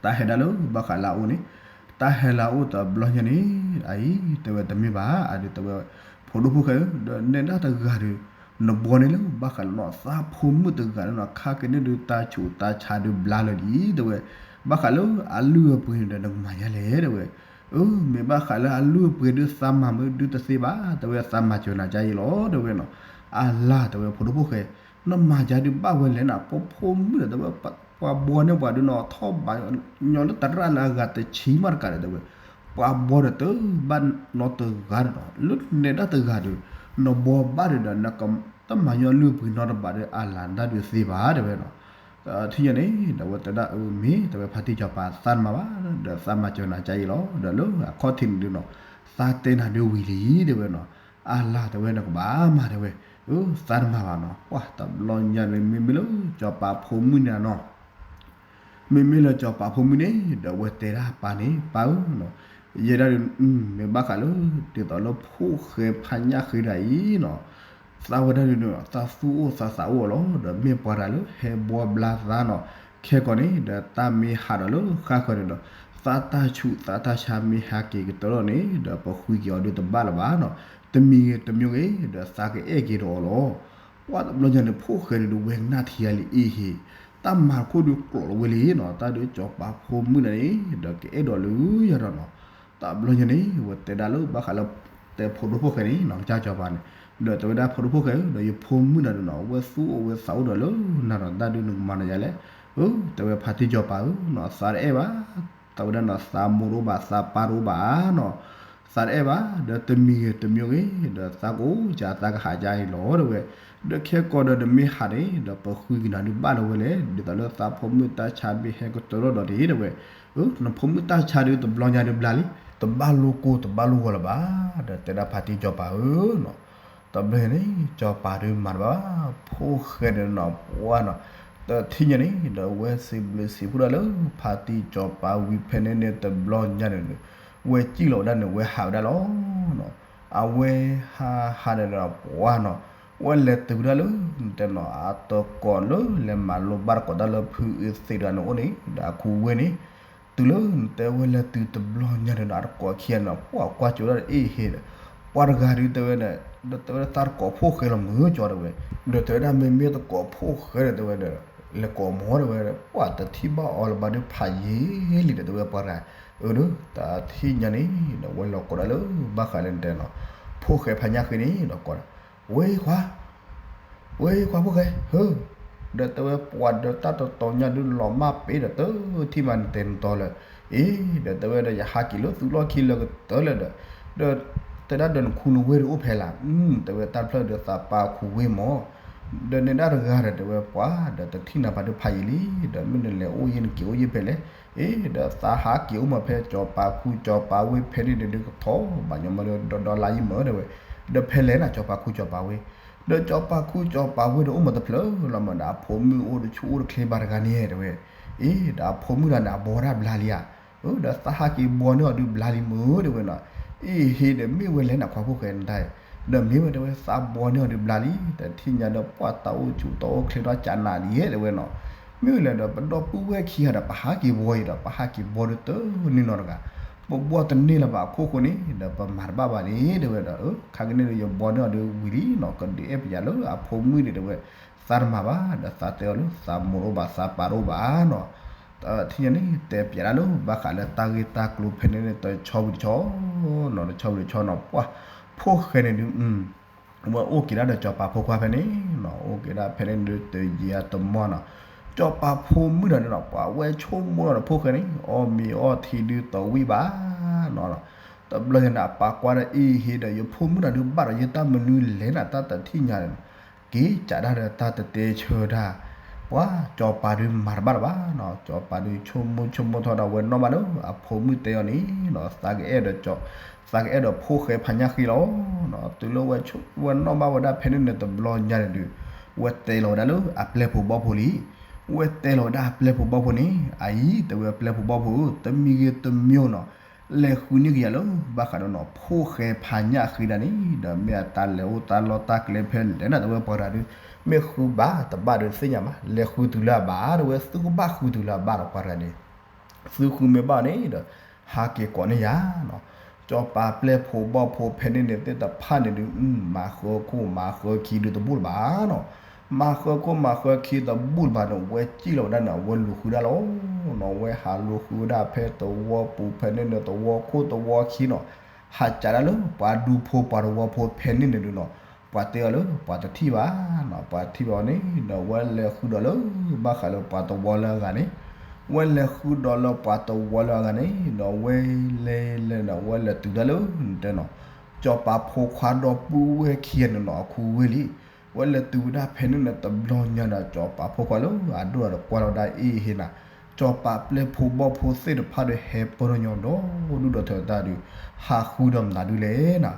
တၢ်ဟဲဒၣ်လၢဘၣ်ဃးလၢအအိၣ်န့ၣ်, တၢ်ဟဲလၢအအိၣ်တဘျီညါန့ၣ်, အအံၤ တဲဝဲတမ့ၢ်ဘၣ်, အဒုးတဲဝဲ, ဖိဒိၣ်ဖိၣ်ဃဲဧၢ, ဒီးနဲဒၣ်တဂၤဒီး, နဘှီန့ၣ်လၢဘၣ်ဃးလၢနီၤ သးဖိမုၣ်တဂၤလၢနီၤ ခါက့ၤန့ၣ်ဒုးတၢ်ဆူးတၢ်ဆါဒုးဘျါလၢာ်လံ တဲဝဲ, ဘၣ်ဃးလၢအလုၢ်အပှ့ၤန့ၣ်ဒီးနကမၤယါလဲၣ် တဲဝဲ, အၢ မ့ၢ်ဘၣ်ဃးလၢအလုၢ်အပှ့ၤဒုးသးမၤမ့ၢ်ဒုးတသ့ဘၣ် တဲဝဲ သးမၤစၢၤနၤကါအံၤလီၤ တဲဝဲနီၤ, အလါ တဲဝဲ ဖိဒိၣ်ဖိၣ်ဃဲ နမၤယါဒုးဘၣ်ဝဲလဲၣ်နၤ ပှၤဖိမုၣ်ဒီး တဲဝဲ, ပှၤဘှီန့ၢ်ပှၤဒုးနီၤ ထီၣ်ဘးညီလၢတရၣ်လၢအဂၤတဆံမးတကးဒီး တဲဝဲ, ပှၤဘှီဒီးတဘၣ်နီတဂၤဒီးနီၤ လၢနဲဒၣ်တဂၤဒီး, နဘှီဘၣ်ဒီးဒီး နကတမၤညီလုၢ်ပှ့ၤနီတဘးဒီး အလါတၢ်ဒုးသ့ဘၣ် တဲဝဲနီၤ, ထံၣ်ညါန့ၣ် ဒီးဝဲတဲဒၣ်အၢမ့ၢ် တဲဝဲ ဖါတံၢ်စီၤပၤသးတမၤဘၣ် ဒီးသးမၤစၢၤနၤကါအံၤလီၤ ဒီးလၢအခီၣ်ထံးန့ၣ်ဒုးနီၤ, သးတဲနၤဒုးဝံၤလံ တဲဝဲနီၤ, အလါ တဲဝဲ နကဘၣ်မၤ တဲဝဲ, အၢ သးတမၤဘၣ်နီၤ ပှၤတဘျီညါန့ၣ် မ့မ့ၢ်လၢစီၤပၤဖိမုၣ်န့ၣ်နီၤ မ့မ့ၢ်လၢစီၤပၤဖိမုၣ်န့ၣ် ဒီးအဝဲတဲဒၣ်ပၢ်န့ၣ် ပၢ်ဧၢ, ယဲဒၣ်ဒုး မ့ၢ်ဘၣ်ဃးလၢ ဒ်သိးလၢဖိၣ်ဃဲဖးညၣ်ဃ့ဒၣ်အံၤနီၤ, သးဝဲဒၣ်ဒုး သးသူၣ်အိၣ်သးသးအိၣ်အီၤလီၤ ဒီးမ့ၢ်ပှၤတဂၤလၢဟဲဘှီဘျါသးနီၤ, ခဲကီးန့ၣ် ဒီးတၢ်မ့ၢ်ဟးဒီးလၢဃၣ်ဃၢၤန့ၣ်ဒီး သးတၢ်ဆူးသးတၢ်ဆါမ့ၢ်ဟဲက့ၤကတၢၢ်လီၤန့ၣ် ဒီးပဃုက့ၤအီၤဒုးတဘၣ်လၢၤဘၣ်နီၤ, တမံၤဂ့ၤတမံၤဂ့ၤ ဒီးသးကအဲၣ်က့ၤဒီးအီၤလီၤ ပှၤတဘျီညါန့ၣ်ဖိၣ်ဃဲန့ၣ်ဒုးဝဲကနၣ်ထံဂၤလံအ့ၣ်ဟ့ၣ်, တၢ်မၤခိၣ်ဒုးကျိးလီၤဝဲလံနီၤ, တၢ်ဒုးစီၤပၤဖိမုၣ်န့ၣ်န့ၣ် ဒီးကအဲၣ်ဒိးလၢယၤဒီးနီၤ, တဘျီညါန့ၣ် ဝဲတဲဒၣ်လၢဘၣ်ဃးလၢ တဲဖိဒိၣ်ဖိၣ်ဃဲန့ၣ်နီၤ ကစၢ်စီၤပၤန့ၣ်, ဒီးတဲဝဲဒၣ်ဖိဒိၣ်ဖိၣ်ဃဲဧၢ ဒီးယဖိမုၣ်နၤဒုးနီၤ ဝဲသူၣ်အိၣ်ဝဲသးအိၣ်ဒီးလၢနၤဒီးတၢ်ဒုးနကမၤနၤယါလဲၣ်, အၢ တဲဝဲဖါတံၢ်စီၤပၤဧၢနီၤ သးတအဲၣ်ဘၣ် တၢ်ဝဲဒၣ်နီၤ သးမိၢ်တအိၣ်ဘၣ် သးပၢ်တအိၣ်ဘၣ်နီၤ, သးတအဲၣ်ဘၣ် ဒီးတမံၤဂ့ၤတမံၤဂ့ၤ ဒီးသးကအိၣ်ကသးကဟးကါအံၤလီၤ တဲဝဲ, ဒီးခဲကီးဒီးနမ့ၢ်ဟးန့ၣ် ဒီးပဃုက့ၤနၤဒုးဘၣ်လၢၤဝဲလဲၣ် ဒ်သိးလၢသးဖိမုၣ်တၢ်ဆါမ့ၢ်ဟဲကတၢၢ်ထီၣ်ဒီးန့ၣ် တဲဝဲ, အၢ နဖိမုၣ်တၢ်ဆါဒုးတဘျီညါဒုးဘျါလံ, တဘၣ်လိၣ်ကိၢ်တဘၣ်လိၣ်ဂီၤလၢၤဘၣ်, ဒီးတဲဒၣ်ဖါတံၢ်စီၤပၤဧၢနီၤ, တဘျီန့ၣ် စီၤပၤဒုးမၤတဘၣ်ဘၣ်, ဖိၣ်ဃဲန့ၣ်နီၤ ပှၢ်နီၤ, တထံၣ်ညါန့ၣ် ဒီးဝဲစံးဘျုးစံးဖှိၣ်ဒၣ်လၢ ဖါတံၢ်စီၤပၤဝံၤဖဲန့ၣ်န့ၣ် တဘျီညါန့ၣ် ဝဲစံၣ်လီၤဝဲဒၣ်န့ၣ် ဝဲဟးဝဲဒၣ်လီၤနီၤ, အဝဲဟးဟးန့ၣ်ဒီး ပှၢ်နီၤ, ဝဲလဲၤတုၤဝဲဒၣ်လၢ နတဲနီၤ အတကိးလၢလဲၤမၤလိဘၣ်တကိးတၢ်လၢဖုအ့သ့းတဂၤန့ၣ်အိၣ်န့ၣ် ဒီးအခူဝ့ၢ်န့ၣ် တုၤလၢနတဲဝဲလဲၤတုၤတဘျီညါန့ၣ်ဒီး အတကိးခံဂၤန့ၣ် ပှၢ်ကွၢ်ကၠိဒၣ်ဒီးအ့ၣ်ဟ့ဒီး ပှၢ်တဂၤဒုးတဲဝဲဒီး ဒီးတဲဝဲဒၣ်သးတကိးဖိၣ်ဃဲလီၤမုၢ်ကၠီတဲဝဲ, ဒီးတဲဝဲဒၣ်မ့မ့ၢ်တကိးဖိၣ်ဃဲဒီးတဲဝဲဒီး လဲၤကိးမီၤတဲဝဲဒီး ပှၢ်တထံၣ်ဘၣ်အီၤလၢၤဘၣ်ဒီးဖးယံာ်လံဒီးတဲဝဲပှၢ်တဂၤ, အၢဒီး တထံၣ်ညါန့ၣ်ဒီး ဝဲလီၤကိးဒၣ်လၢ ဘၣ်ဃးလၢနတဲနီၤ ဖိၣ်ဃဲဖးညၣ်ဃ့န့ၣ်ဒီးကိးဒီး ဝ့ခွါ ဝ့ခွါဖိၣ်ဃဲဧၢ, ဒီးတဲဝဲပှၤဒီးတၢ်တတီၤညါဒုးလီၤမၢ်ပ့ၤဒီးတထံၣ်မးနတဲနတီလၢၤ, အ့ ဒီးတဲဝဲဒီးယဟးက့ၤလၢသုးလီၢ်ခံလၢကတၢၢ်လၢဒီး, ဒီးတဲဒၣ်ဒီးနခူနဝ့ၢ်ဒီးအိၣ်ဖဲလဲၣ်, တဲဝဲတၢ်တဖျၢၣ်ဒီးသးပာ်ခူဝ့ၢ်မီၤ, ဒီးနဲဒၣ်တဂၤဒီးတဲဝဲပှၤ ဒီးတထံၣ်နၤဘၣ်ဒုးဖးယံာ်လံ, ဒီးမ့ၢ်နလဲၤအိၣ်ယံာ်နက့ၤအိၣ်ယံာ်ဖဲလဲၣ်, အ့ ဒီးသးဟးက့ၤအိၣ်မးဖဲစီၤပၤခူစီၤပၤဝ့ၢ်ဖဲန့ၣ်န့ၣ်ဒုးကထီၣ်ဘၣ်ညီမးလၢဒီဒီလါယံာ်မးတဲဝဲ, ဒီးဖဲလဲၣ်နၤစီၤပၤခူစီၤပၤဝ့ၢ်, ဒီးစီၤပၤခူစီၤပၤဝ့ၢ်ဒီးအိၣ်မးတဖျၢၣ်လီၤမးဒီး အဖိမုၣ်အိၣ်တဆူၣ်အိၣ်တချ့ဘၣ်တဂၤန့ၣ်တဲဝဲ, အ့ ဒီးအဖိမုၣ်တဂၤန့ၣ် အဘီတၢ်ဘျါလံဧါ, ဒီးသးဟးက့ၤဘီန့ၢ်အီၤဒုးဘျါလံမုၢ်တဲဝဲနီၤ, အ့ဟ့ဒီးမ့ၢ်ဝဲလဲၣ်နခွါဖိၣ်ဃဲနတၢ်အံၤ, ဒီးမ့ၢ်ဝဲတဲဝဲသးဘီန့ၢ်အီၤဒုးဘျါလံ, တထံၣ်ညါဒီးပှၢ်တၢ်အိၣ်ဆူၣ်တၢ်အိၣ်ချ့ဒီးကနးလံတဲဝဲနီၤ, မ့ၢ်လဲၣ်ဒီးပဒီပုၢ်ဝဲၢ်ခံဂၤဒီး ပဟးက့ၤဘီအံၤဒီး ပဟးက့ၤဘီဒုးတန့ၢ်နီတဂၤ, ပဘီတန့ၢ်လၢၤဘၣ်အခိၣ်ဃိန့ၣ် ဒီးပမၤတဘၣ်ဘၣ်လံတဲဝဲဒီး ခါကန့ၣ်ဒီးယဘီန့ၢ်အီၤဒုးဝံၤလံနီၤ, ကဒုးအဲၣ်ပယၤလၢအဖိမုၣ်န့ၣ်တဲဝဲ, သးတမၤဘၣ် ဒီးသးတဲအီၤလၢသးမိၢ်တအိၣ်ဘၣ်သးပၢ်တအိၣ်ဘၣ်နီၤ, တထံၣ်ညါန့ၣ် တဲပျးဒၣ်လၢ ဘၣ်ဃးလၢတၢ်ဂ့ၢ်တၢ်ကျိၤဖဲန့ၣ်န့ၣ် တဆီဝံၤတဆီနီၤ, တဆီဝံၤတဆီနီၤ, ပှၢ် ဖိၣ်ဃဲန့ၣ်ဒုး ဝဲအိၣ်က့ၤဒၣ်ဒီးစီၤပၤဖိခွါဖဲန့ၣ်နီၤ, အိၣ်က့ၤဒၣ်ဖဲန့ၣ်ဒုးတယံာ်အတမီၢ်နီၤ, စီၤပၤဖိမုၣ်တဂၤန့ၣ်နီၤ ပှၤဝဲဆိကမိၣ်လီၤဒီးဖိၣ်ဃဲန့ၣ် အီၣ်မ့ၤအီထံဒုးတဝံၣ်ဘၣ်နီၤ, တဘျီညါန့ၣ် အပၢ်ကွၢ်ဒီးအ့ဟ့ဒီး ယဖိမုၣ်တဂၤဒုးဘၣ်ဒီးယတၢ်မနုၤလဲၣ်နၤ တၢ်တထံၣ်ညါန့ၣ်နီၤ, က့ၤကးဒၣ်ဒီးတၢ်တတဲဆၢတၢ်, ပှၢ်စီၤပၤဒုးမၤတဘၣ်လၢၤဘၣ်နီၤ, စီၤပၤဒုးဆိကမိၣ်ဆိကမိၣ်ထီၣ်ဒီးဝဲနီၣ်ဘၣ်လၢ အဖိမုၣ်တဲအီၤန့ၣ်နီၤ သးကအဲၣ်ဒီး သးကအဲၣ်ဒီးဖိၣ်ဃဲဖးညၣ်ဃ့လီၤနီၤ, တုၤလၢဝဲနီၣ်ဘၣ်ဝဲဒၣ်ဖဲန့ၣ်န့ၣ် တဘျီညါန့ၣ်ဒုး ဝဲတဲလီၤဝဲဒၣ်လၢအပျဲၢ်ဖိဘီၣ်ဖိလံ, ဝဲတဲလီၤဝဲဒၣ်အပျဲၢ်ဖိဘီၣ်ဖိန့ၣ် အအံၤတဲဝဲအပျဲၢ်ဖိဘီၣ်ဖိဧၢ တမံၤဂ့ၤတမံၤနီၤ, လဲၤဃုန့ၢ်က့ၤယၤလၢ ဘၣ်ဃးဒီးနီၤ ဖိၣ်ဃဲဖးညၣ်ဃ့ဒၣ်န့ၣ် ဒီးမ့ၢ်အတၢ်လဲၤအိၣ်တၢ်လီၢ်တၢ်ကျဲဖဲလဲၣ်နၤ တဲဝဲပှၤတဂၤဒုး, မ့ၢ်ဃုဘၣ်တဘၣ်ဒီးသ့ၣ်ညါဘၣ်, လဲၤဃုတုၤလၢအဘၣ် တဲဝဲသုကဘၣ်ဃုတုၤလၢအဘၣ်ဒီးပှၤတဂၤန့ၣ် သုဃုမ့ၢ်ဘၣ်န့ၣ်ဒီး ဟးက့ၤကိးန့ၢ်ယၤနီၤ, စီၤပၤပျဲၢ်ဖိဘီၣ်ဖိဖဲန့ၣ်န့ၣ်သ့ၣ်တဖၣ်န့ၣ်ဒုး မၤဃၢခိၣ်မၤဃၢခံဒုးတဘူၣ်လၢၤဘၣ်နီၤ, မၤဃၢခိၣ်မၤဃၢခံတဘူၣ်လၢၤဘၣ်န့ၣ် ဝဲစံၣ်လီၤဝဲဒၣ်န့ၣ် အဝဲလူၤဃုဒၣ်လီၤနီၤ, ဝဲဟးလူၤဃုဝဲဒၣ်ဖဲသဝီပူၤဖဲန့ၣ်န့ၣ် သဝီခိၣ်သဝီခံနီၤ, ဟးကးဒၣ်လၢပှၤဒူဖိပှၤသဝီဖိဖဲန့ၣ်န့ၣ်ဒုးနီၤ, ပှၤတဲအီၤလၢပှၤတထံၣ်ဘၣ်နီၤ, ပှၤတထံၣ်ဘၣ်အီၤန့ၣ်ဒီး ဝဲလဲၤဃုဒီးလၢ ဘၣ်ဃးလၢပှၤသဝီလၢအဂၤန့ၣ်, ဝဲလဲၤဃုဒီးလၢပှၤသဝီလၢအဂၤန့ၣ်ဒီး ဝဲလဲၤလဲၤဒီး ဝဲလဲၤတုၤဒၣ်လၢနတဲနီၤ, စီၤပၤဖိခွါဒီပုၢ်ဝဲၢ်ခံဂၤန့ၣ်နီၤ အခူဝ့ၢ်လံ, ဝဲလဲၤတုၤဝဲဒၣ်ဖဲန့ၣ်န့ၣ် တဘျီညါဒီး စီၤပၤဖိခွါလၢအဒိၣ်ဒီးကွၢ်လီၤဝဲဒၣ်အ့ဟ့နၤ, စီၤပၤပျဲၢ်ဖိဘီၣ်ဖိသ့ၣ်တဖၣ်ဒီး ဟဲပၢၢ်ထီၣ်ညီဒီဒူၣ်ဒီထၢတၢ်ဒုး, ဟးဃုဒီးမနုၤဒုးလဲၣ်နၤ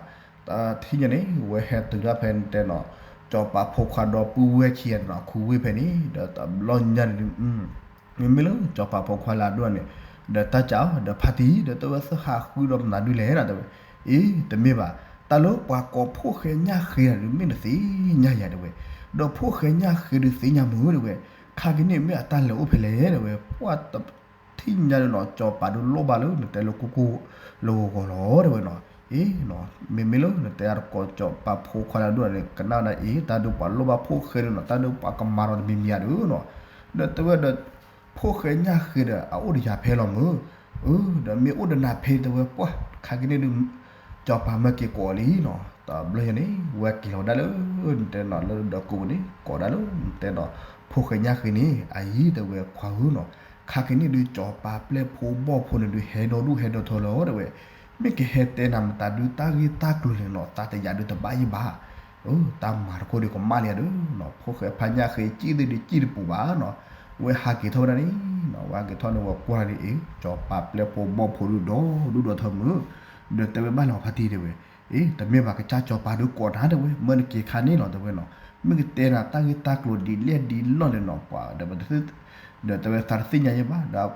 တထံၣ်ညါန့ၣ် ဝဲဟဲတုၤဒၣ်ဖဲန့ၣ်တဲနီၤ, စီၤပၤဖိခွါဒီပုၢ်ဝဲၢ်ခံဂၤန့ၣ်နီၤ အခူဝ့ၢ်ဖဲန့ၣ် ဒီးတဘျီညါန့ၣ်ဒုး မ့မ့ၢ်လၢစီၤပၤဖိခွါလၢအဒိၣ်န့ၣ် ဒီးတၢ်ကးအီၤ ဒီးဖါတံၢ် ဒီးတဲဝဲသးဟးဃုဒီးမနုၤဒုးလဲၣ်နၤ တဲဝဲ, အ့ တမ့ၢ်ဘၣ်, တၢ်လၢပှၤကိးဖိၣ်ဃဲညၣ်ဃ့နၤဒုး မ့ၢ်နသ့ၣ်ညါယၤ တဲဝဲ, ဒီးဖိၣ်ဃဲညၣ်ဃ့ဒုးသ့ၣ်ညါမုၢ် တဲဝဲ, ခါကန့ၣ်မ့ၢ်အတၢ်လဲၤအိၣ်ဖဲလဲၣ် တဲဝဲ, ပှၢ်တ ထံၣ်ညါဒီးနီၤ စီၤပၤဒုးလိၣ်ဘၣ်လၢနတဲလၢကိၢ်ကိၢ်လၢဂီၤဂီၤလီၤ တဲဝဲနီၤ, အ့နီၤ မ့မ့ၢ်လၢနတဲအတကိးစီၤပၤဖိခွါလၢအဒိၣ်န့ၣ် ကနၣ်ဝဲဒၣ်အ့ တၢ်ဒုးပှၤလိၣ်ဘၣ်ဖိၣ်ဃဲဒုးနီၤ တၢ်ဒုးပှၤကမၤဒီးတမံၤမံၤဧါဒုးနီၤ, ဒီးတဲဝဲဒီး ဖိၣ်ဃဲညၣ်ဃ့ဒီး အအိၣ်ဒီးယၤဖဲလီၤမုၢ်, အၢ ဒီးမ့ၢ်အိၣ်ဒီးနၤဖဲ တဲဝဲ ပှၢ် ခါကန့ၣ်ဒုး စီၤပၤမၢက့ၤကိးလံနီၤ, တဘျီညါန့ၣ် ဝဲက့ၤလီၤဝဲဒၣ်လၢ နတဲနီၤ လၢဒီးကိးပူၤန့ၣ် ကိးဒၣ်လၢ နတဲနီၤ ဖိၣ်ဃဲညၣ်ဃ့န့ၣ် အအံၤ တဲဝဲ ခွါဧၢနီၤ, ခါကန့ၣ်ဒုး စီၤပၤပျဲၢ်ဖိဘီၣ်ဖိန့ၣ်ဒုး ဟဲဒီဒူၣ်ဟဲဒီထၢလီၤ တဲဝဲ, မ့ၢ်ကဟဲတဲနၤမတၤဒုး တၢ်ဂ့ၢ်တၢ်ကျိၤန့ၣ်နီၤ သးတယာ်ဒုးတဘၣ်ယံၤဘၣ်, အၢ တၢ်မၤတခိၣ်ဒုးကမၣ်လံဧါဒုးနီၤ, ဖိၣ်ဃဲဖါညၣ်ဃ့ ကံၣ်သ့ၣ်ဒုးကံၣ်တပူၤဘၣ်နီၤ, ဝဲဟးက့ၤထီၣ်ဝဲဒၣ်န့ၣ်နီၤ, ဝဲဟးက့ၤထီၣ်န့ၣ် ဝဲကွၢ်န့ၣ် အ့ စီၤပၤပျဲၢ်ဖိဘီၣ်ဖိဒုးဒီဒူၣ်ဒီထၢမုၢ်, ဒီးတဲဝဲဘၣ်လီၤဖါတံၢ်တဲဝဲ, အ့ တမ့ၢ်ဘၣ် ကစၢ်စီၤပၤဒုးကိးနၤတဲဝဲ, မၢနက့ၤခါန့ၣ်လီၤတဲဝဲနီၤ, မ့ၢ်ကတဲနၤတၢ်ဂ့ၢ်တၢ်ကျိၤဒ်လဲၣ်ဒ်လဲၣ်န့ၣ်နီၤ, ပှၤဒီး ဒီးတဲဝဲသးတသ့ၣ်ညါယဲဘၣ်ဒီး,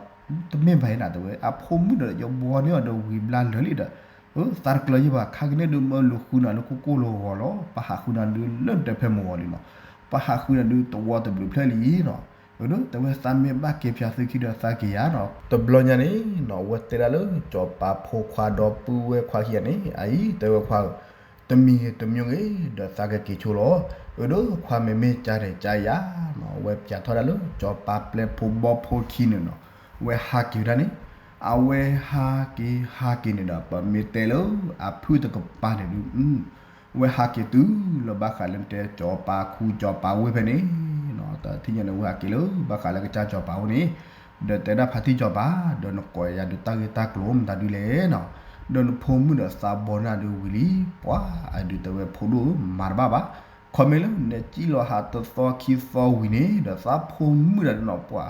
တမ့ၢ်ဘၣ်အံၤနၤတဲဝဲ, အဖိမုၣ်ဒီးယဘီန့ၣ်အီၤဒီးဝံၤဘျါလၢာ်လံဒီး, သးတကျၢၤယဲဘၣ်, ခါကန့ၣ်ဒုးမၢလူၤဃုနၤလၢကိၢ်ကိၢ်လီၤဂီၤလီၤ, ပဟးဃုနၤဒုးလၢနတဲဖဲမုၢ်ဂီၤလံနီၤ, ပဟးဃုနၤဒုးတဝီတဘျုးဖျၢၣ်လံနီၤ, အဒိ တဲဝဲသးမ့ၢ်ဘၣ်က့ၤဖၠးသုခံဒီးသးက့ၤယၤနီၤ, တဘျီညါန့ၣ်နီၤ ဝဲတဲဒၣ်လၢစီၤပၤဖိခွါဒီပုၢ်ဝဲၢ်ခွါခံဂၤန့ၣ် အအံၤတဲဝဲခွါဧၢ တမံၤဂ့ၤတမံၤဂ့ၤ ဒီးသးကက့ၤဆိလီၤ, အဒိ ခွါမ့မ့ၢ်ကါန့ၣ်ကါယၤနီၤ, ဝဲပၠးထီၣ်ဒၣ်လၢစီၤပၤပျဲၢ်ဖိဘီၣ်ဖိခံန့ၣ်နီၤ, ဝဲဟးက့ၤဝဲဒၣ်န့ၣ်, အဝဲဟးက့ၤဟးက့ၤန့ၣ်ဒီး ပမ့ၢ်တဲလၢအဖုၣ်တကပၤန့ၣ်ဒုး ဝဲဟးက့ၤတုၤလၢဘၣ်ဃးလၢတဲစီၤပၤခူစီၤပၤဝ့ၢ်ဖဲန့ၣ်နီၤ, တထံၣ်ညါန့ၣ် ဝဲဟးက့ၤလၢဘၣ်ဃးလၢကစၢ်စီၤပၤဝ့ၢ်န့ၣ်, ဒီးတဲဒၣ်ဖါတံၢ်စီၤပၤ, ဒီးနကိးယၤဒုးတၢ်ဂ့ၢ်တၢ်ကျိၤမတၤဒုလဲၣ်နီၤ, ဒီးနဖိမုၣ်ဒီးသးဘီန့ၢ်ဒုးဝံၤလံ, ပှၤအဒုးတဲဝဲဖိဒိၣ်ဧၢ မၤတဘၣ်ဘၣ်, ခီမ့ၢ်လၢနစံၣ်လီၤဟးတသီခံသီဝံၤန့ၣ် ဒီးသးဖိမုၣ်ဒၣ်နီၤ ပှၤ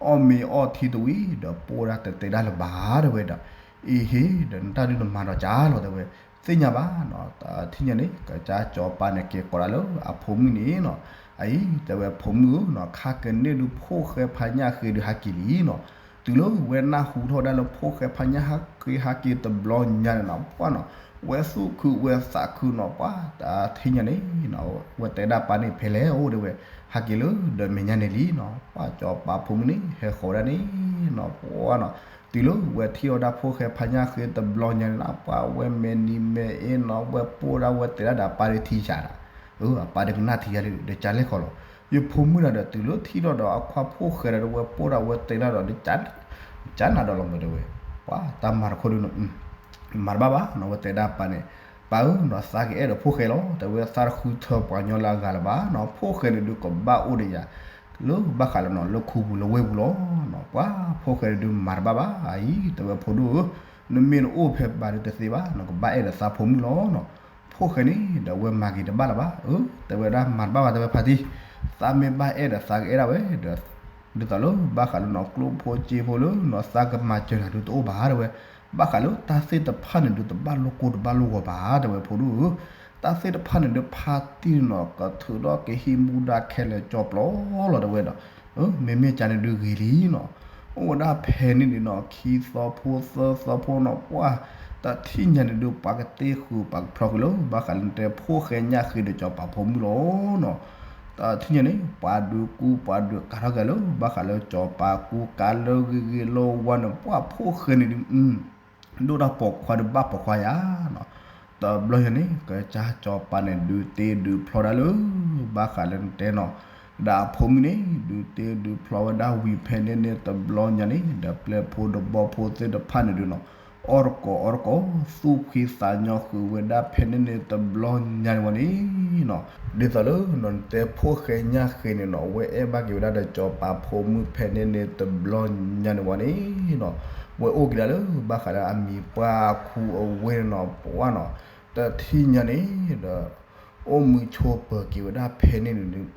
အီၣ်မ့ၤအီထံတဝံၤ ဒီးပိၢ်ဒၣ်တတဲဒၣ်လၢၤဘၣ်တဲဝဲဒီး, အ့ဟ့ ဒီးနတၢ်ဒုးနမၤဒီးကၢ်လီၤတဲဝဲ, သ့ၣ်ညါဘၣ်နီၤ, တထံၣ်ညါန့ၣ် ကစၢ်စီၤပၤန့ၣ်က့ၤကိးဒၣ်လၢအဖိမုၣ်န့ၣ်နီၤ, အအံၤတဲဝဲဖိမုၣ်ဧၢနီၤ ခါကန့ၣ်ဒုးဖိၣ်ဃဲဖါညၣ်ဃ့ဒုးဟးက့ၤလံနီၤ, တုၤလၢဝဲနၢ်ဟူထီၣ်ဝဲဒၣ်လၢဖိၣ်ဃဲဖါညၣ်ဃ့ဟးက့ၤတဘျီညါန့ၣ်နီၤ ပှၤနီၤ, ဝဲသူၣ်ခုဝဲသးခုနီၤ ပှၤတထံၣ်ညါန့ၣ်နီၤ ဝဲတဲဒၣ်ပၢ်န့ၣ်ဖဲလဲၣ်အိၣ်တဲဝဲ, ဟးက့ၤလၢဒီးမဲာ်ညါန့ၣ်လံနီၤ, ပှၤစီၤပၤဖိမုၣ်န့ၣ် ဟဲဃီၤဝဲဒၣ်န့ၣ်နီၤ ပှၤနီၤ, တုၤလၢဝဲထံၣ်ဝဲဒၣ်ဖိၣ်ဃဲဖါညၣ်ဃ့တဘျီညါန့ၣ်နီၤ ပှၤဝဲမဲာ်နံၤမဲာ်အ့နီၤ ဝဲပိၢ်ဒၣ်ဝဲတဲဒၣ်ဒီးပၢ်ဒုးထံၣ်ယၤဒၣ်, အပၢ်ဒုးကနၣ်ထံၣ်ယၤလၢ ဒီးကၢ်လဲၣ်ခီလီၤ, ယဖိမုၣ်ဒၣ်ဒီးတုၤလၢထံၣ်ထီၣ်ဒီးအခွါဖိၣ်ဃဲဒီးဝဲပိၢ်ဒၣ်ဝဲတဲဒၣ်ဒီး ကၢ်နၤဒီးလီၤမးတဲဝဲ, ပှၤတၢ်မၤတခီဒုးနီၤ မၤတဘၣ်ဘၣ်နီၤ ဝဲတဲဒၣ်ပၢ်န့ၣ်, ပၢ်ဧၢနီၤ သးကအဲၣ်ဒိးဖိၣ်ဃဲလီၤ တဲဝဲသးတဃုထၢပှၤကညီလၢအဂၤလၢၤဘၣ်နီၤ ဖိၣ်ဃဲန့ၣ်ဒုးကဘၣ်အိၣ်ဒီးယၤ, လၢဘၣ်ဃးလၢနီၤ လၢခူပူၤလၢဝ့ၢ်ပူၤလီၤနီၤ ပှၤဖိၣ်ဃဲန့ၣ်ဒုးမၤတဘၣ်ဘၣ် အအံၤတဲဝဲဖိဒိၣ်ဧၢ, နမ့ၢ်နအိၣ်ဖဲဘၣ်ဒုးတသ့ဘၣ် နကဘၣ်အဲၣ်ဒီးသးဖိမုၣ်လီၤနီၤ, ဖိၣ်ဃဲန့ၣ်ဒီးဝဲမၤက့ၤတဘၣ်လၢၤဘၣ်, အၢ တဲဝဲဒၣ်မၤတဘၣ်ဘၣ်တဲဝဲဖါတံၢ်, သးမ့ၢ်ဘၣ်အဲၣ်ဒီးသးကအဲၣ်ဒၣ်ဝဲဒီး ဒ်သိးလၢဘၣ်ဃးလၢနီၢ်ကျိၣ်ဖိစ့ဖိလၢနီၢ်သးကမၤစၢၤနၤဒုးတအိၣ်ဘၣ်တဲဝဲ, ဘၣ်ဃးလၢတၢ်သ့ၣ်တဖၣ်န့ၣ်ဒုးတဘၣ်လိၣ်ကိၢ်တဘၣ်လိၣ်ဂီၤဘၣ်တဲဝဲဖိဒိၣ်ဧၢ, တၢ်သ့ၣ်တဖၣ်န့ၣ်ဒုးဖါတံၢ်နီၢ်ကထုးထီၣ်ကဟံးမူဒါခဲလၢာ်ကၠီပျီလီၤတဲဝဲဒီး, မ့မ့ၢ်ကန့ၣ်ဒုးဂ့ၤလံနီၤ, အိၣ်ဝဲဒၣ်ဖဲန့ၣ်န့ၣ်နီၤ ခံသီဖိသၢသီဖိနီၤ ပှၤ တၢ်ထံၣ်ညါန့ၣ်ဒုးပှၤကတ့ဃုာ်ပှၤကဖျီဃုာ်လၢ ဘၣ်ဃးလၢတဲဖိၣ်ဃဲညၣ်ဃ့ဒီးစီၤပၤဖိမုၣ်လီၤနီၤ, တၢ်ထံၣ်ညါန့ၣ် ပှၤဒုးကူပှၤဒုးကၤထီၣ်က့ၤလၢ ဘၣ်ဃးလၢစီၤပၤကူကၤလၢဂ့ၤဂ့ၤလၢဝါန့ၣ် ပှၤဖိၣ်ဃဲန့ၣ်ဒုး ဒိၣ်တၢ်ပိာ်ခွါဒုးဘၣ်ပိာ်ခွါယၤနီၤ, တဘျီညါန့ၣ် ကစၢ်စီၤပၤန့ၣ်ဒုးတ့ဒုးဖျီဒၣ်လၢ ဘၣ်ဃးလၢနတဲနီၤ, ဒီးအဖိမုၣ်န့ၣ် ဒုးတ့ဒုးဖျီဝဲဒၣ်ဝံၤဖဲန့ၣ်န့ၣ်တဘျီညါန့ၣ် ဒီးပျဲၢ်ဖိဒီးဘီၣ်ဖိသ့ၣ်တဖၣ်န့ၣ်ဒုးနီၤ အီၣ်တကိးအီတကိး သူၣ်ဖှံသးညီဃုာ်ဝဲဒၣ်ဖဲန့ၣ်န့ၣ်တဘျီညါန့ၣ်ဝဲန့ၣ်နီၤ, ဒ်သိးလၢနီၤ နတဲဖိၣ်ဃဲညၣ်ဃ့န့ၣ်နီၤ ဝဲအဲၣ်ဘၣ်က့ၤဝဲဒၣ်ဒီးစီၤပၤဖိမုၣ်ဖဲန့ၣ်န့ၣ်တဘျီညါန့ၣ်ဝဲန့ၣ်နီၤ, ဝဲအိၣ်က့ၤဒၣ်လၢ ဘၣ်ဃးလၢအမံၤပှၢ်ခူအဝ့ၢ်န့ၣ်နီၤ ပှၤနီၤ, တၢ်ထံၣ်ညါန့ၣ်ဒီး အိၣ်မုာ်ဆိးပၢၤက့ၤဝဲဒၣ်ဖဲန့ၣ်န့ၣ်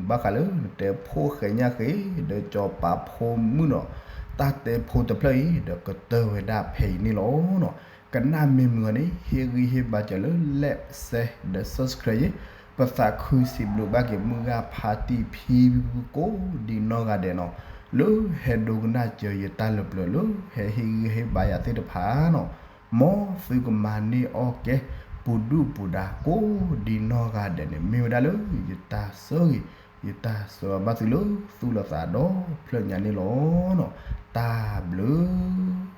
ဘၣ်ဃးလၢနတဲဖိၣ်ဃဲညၣ်ဃ့ ဒီးစီၤပၤဖိမုၣ်နီၤ, တၢ်တဲဖိတဖျၢၣ်အံၤ ဒီးကတၢၢ်ဝဲဒၣ်ဖဲအံၤန့ၣ်လီၤနီၤ, ကနၣ်မ့ၢ်မုာ်အီၤန့ၣ် ဟ့ၣ်ဂံၢ်ဟ့ၣ်ဘါစၢၤလၢ like share ဒီး subscribe ယဲ, ပသးခုစံးဘျုးဘၣ်က့ၤမုၢ်ဂၢ်ဖါတံၢ်ဖံကိးဒ်နီၢ်ဂၤဒဲးနီၤ, လၢဟဲဒိကနၣ်စၢၤယတၢ်လၢပျၢၤလၢ ဟဲဟ့ၣ်ဂံၢ်ဟ့ၣ်ဘါယၤသ့ၣ်တဖၣ်နီၤ, မ်သုကမၤန့ၢ်အီၣ်ကဲ ပူၤဒုၣ်ပူၤဒါကိးဒ်နီၢ်ဂၤဒဲးန့ၣ် မ့ၢ်ဝဲဒၣ်လၢယတၢ်ဆၢဂ့ၤ, ယတၢ်ဆၢဂ့ၤဘၣ်သုလၢသူၣ်လၢသးဒီဖျၢၣ်ညါန့ၣ်လီၤနီၤ, တၢ်ဘျုး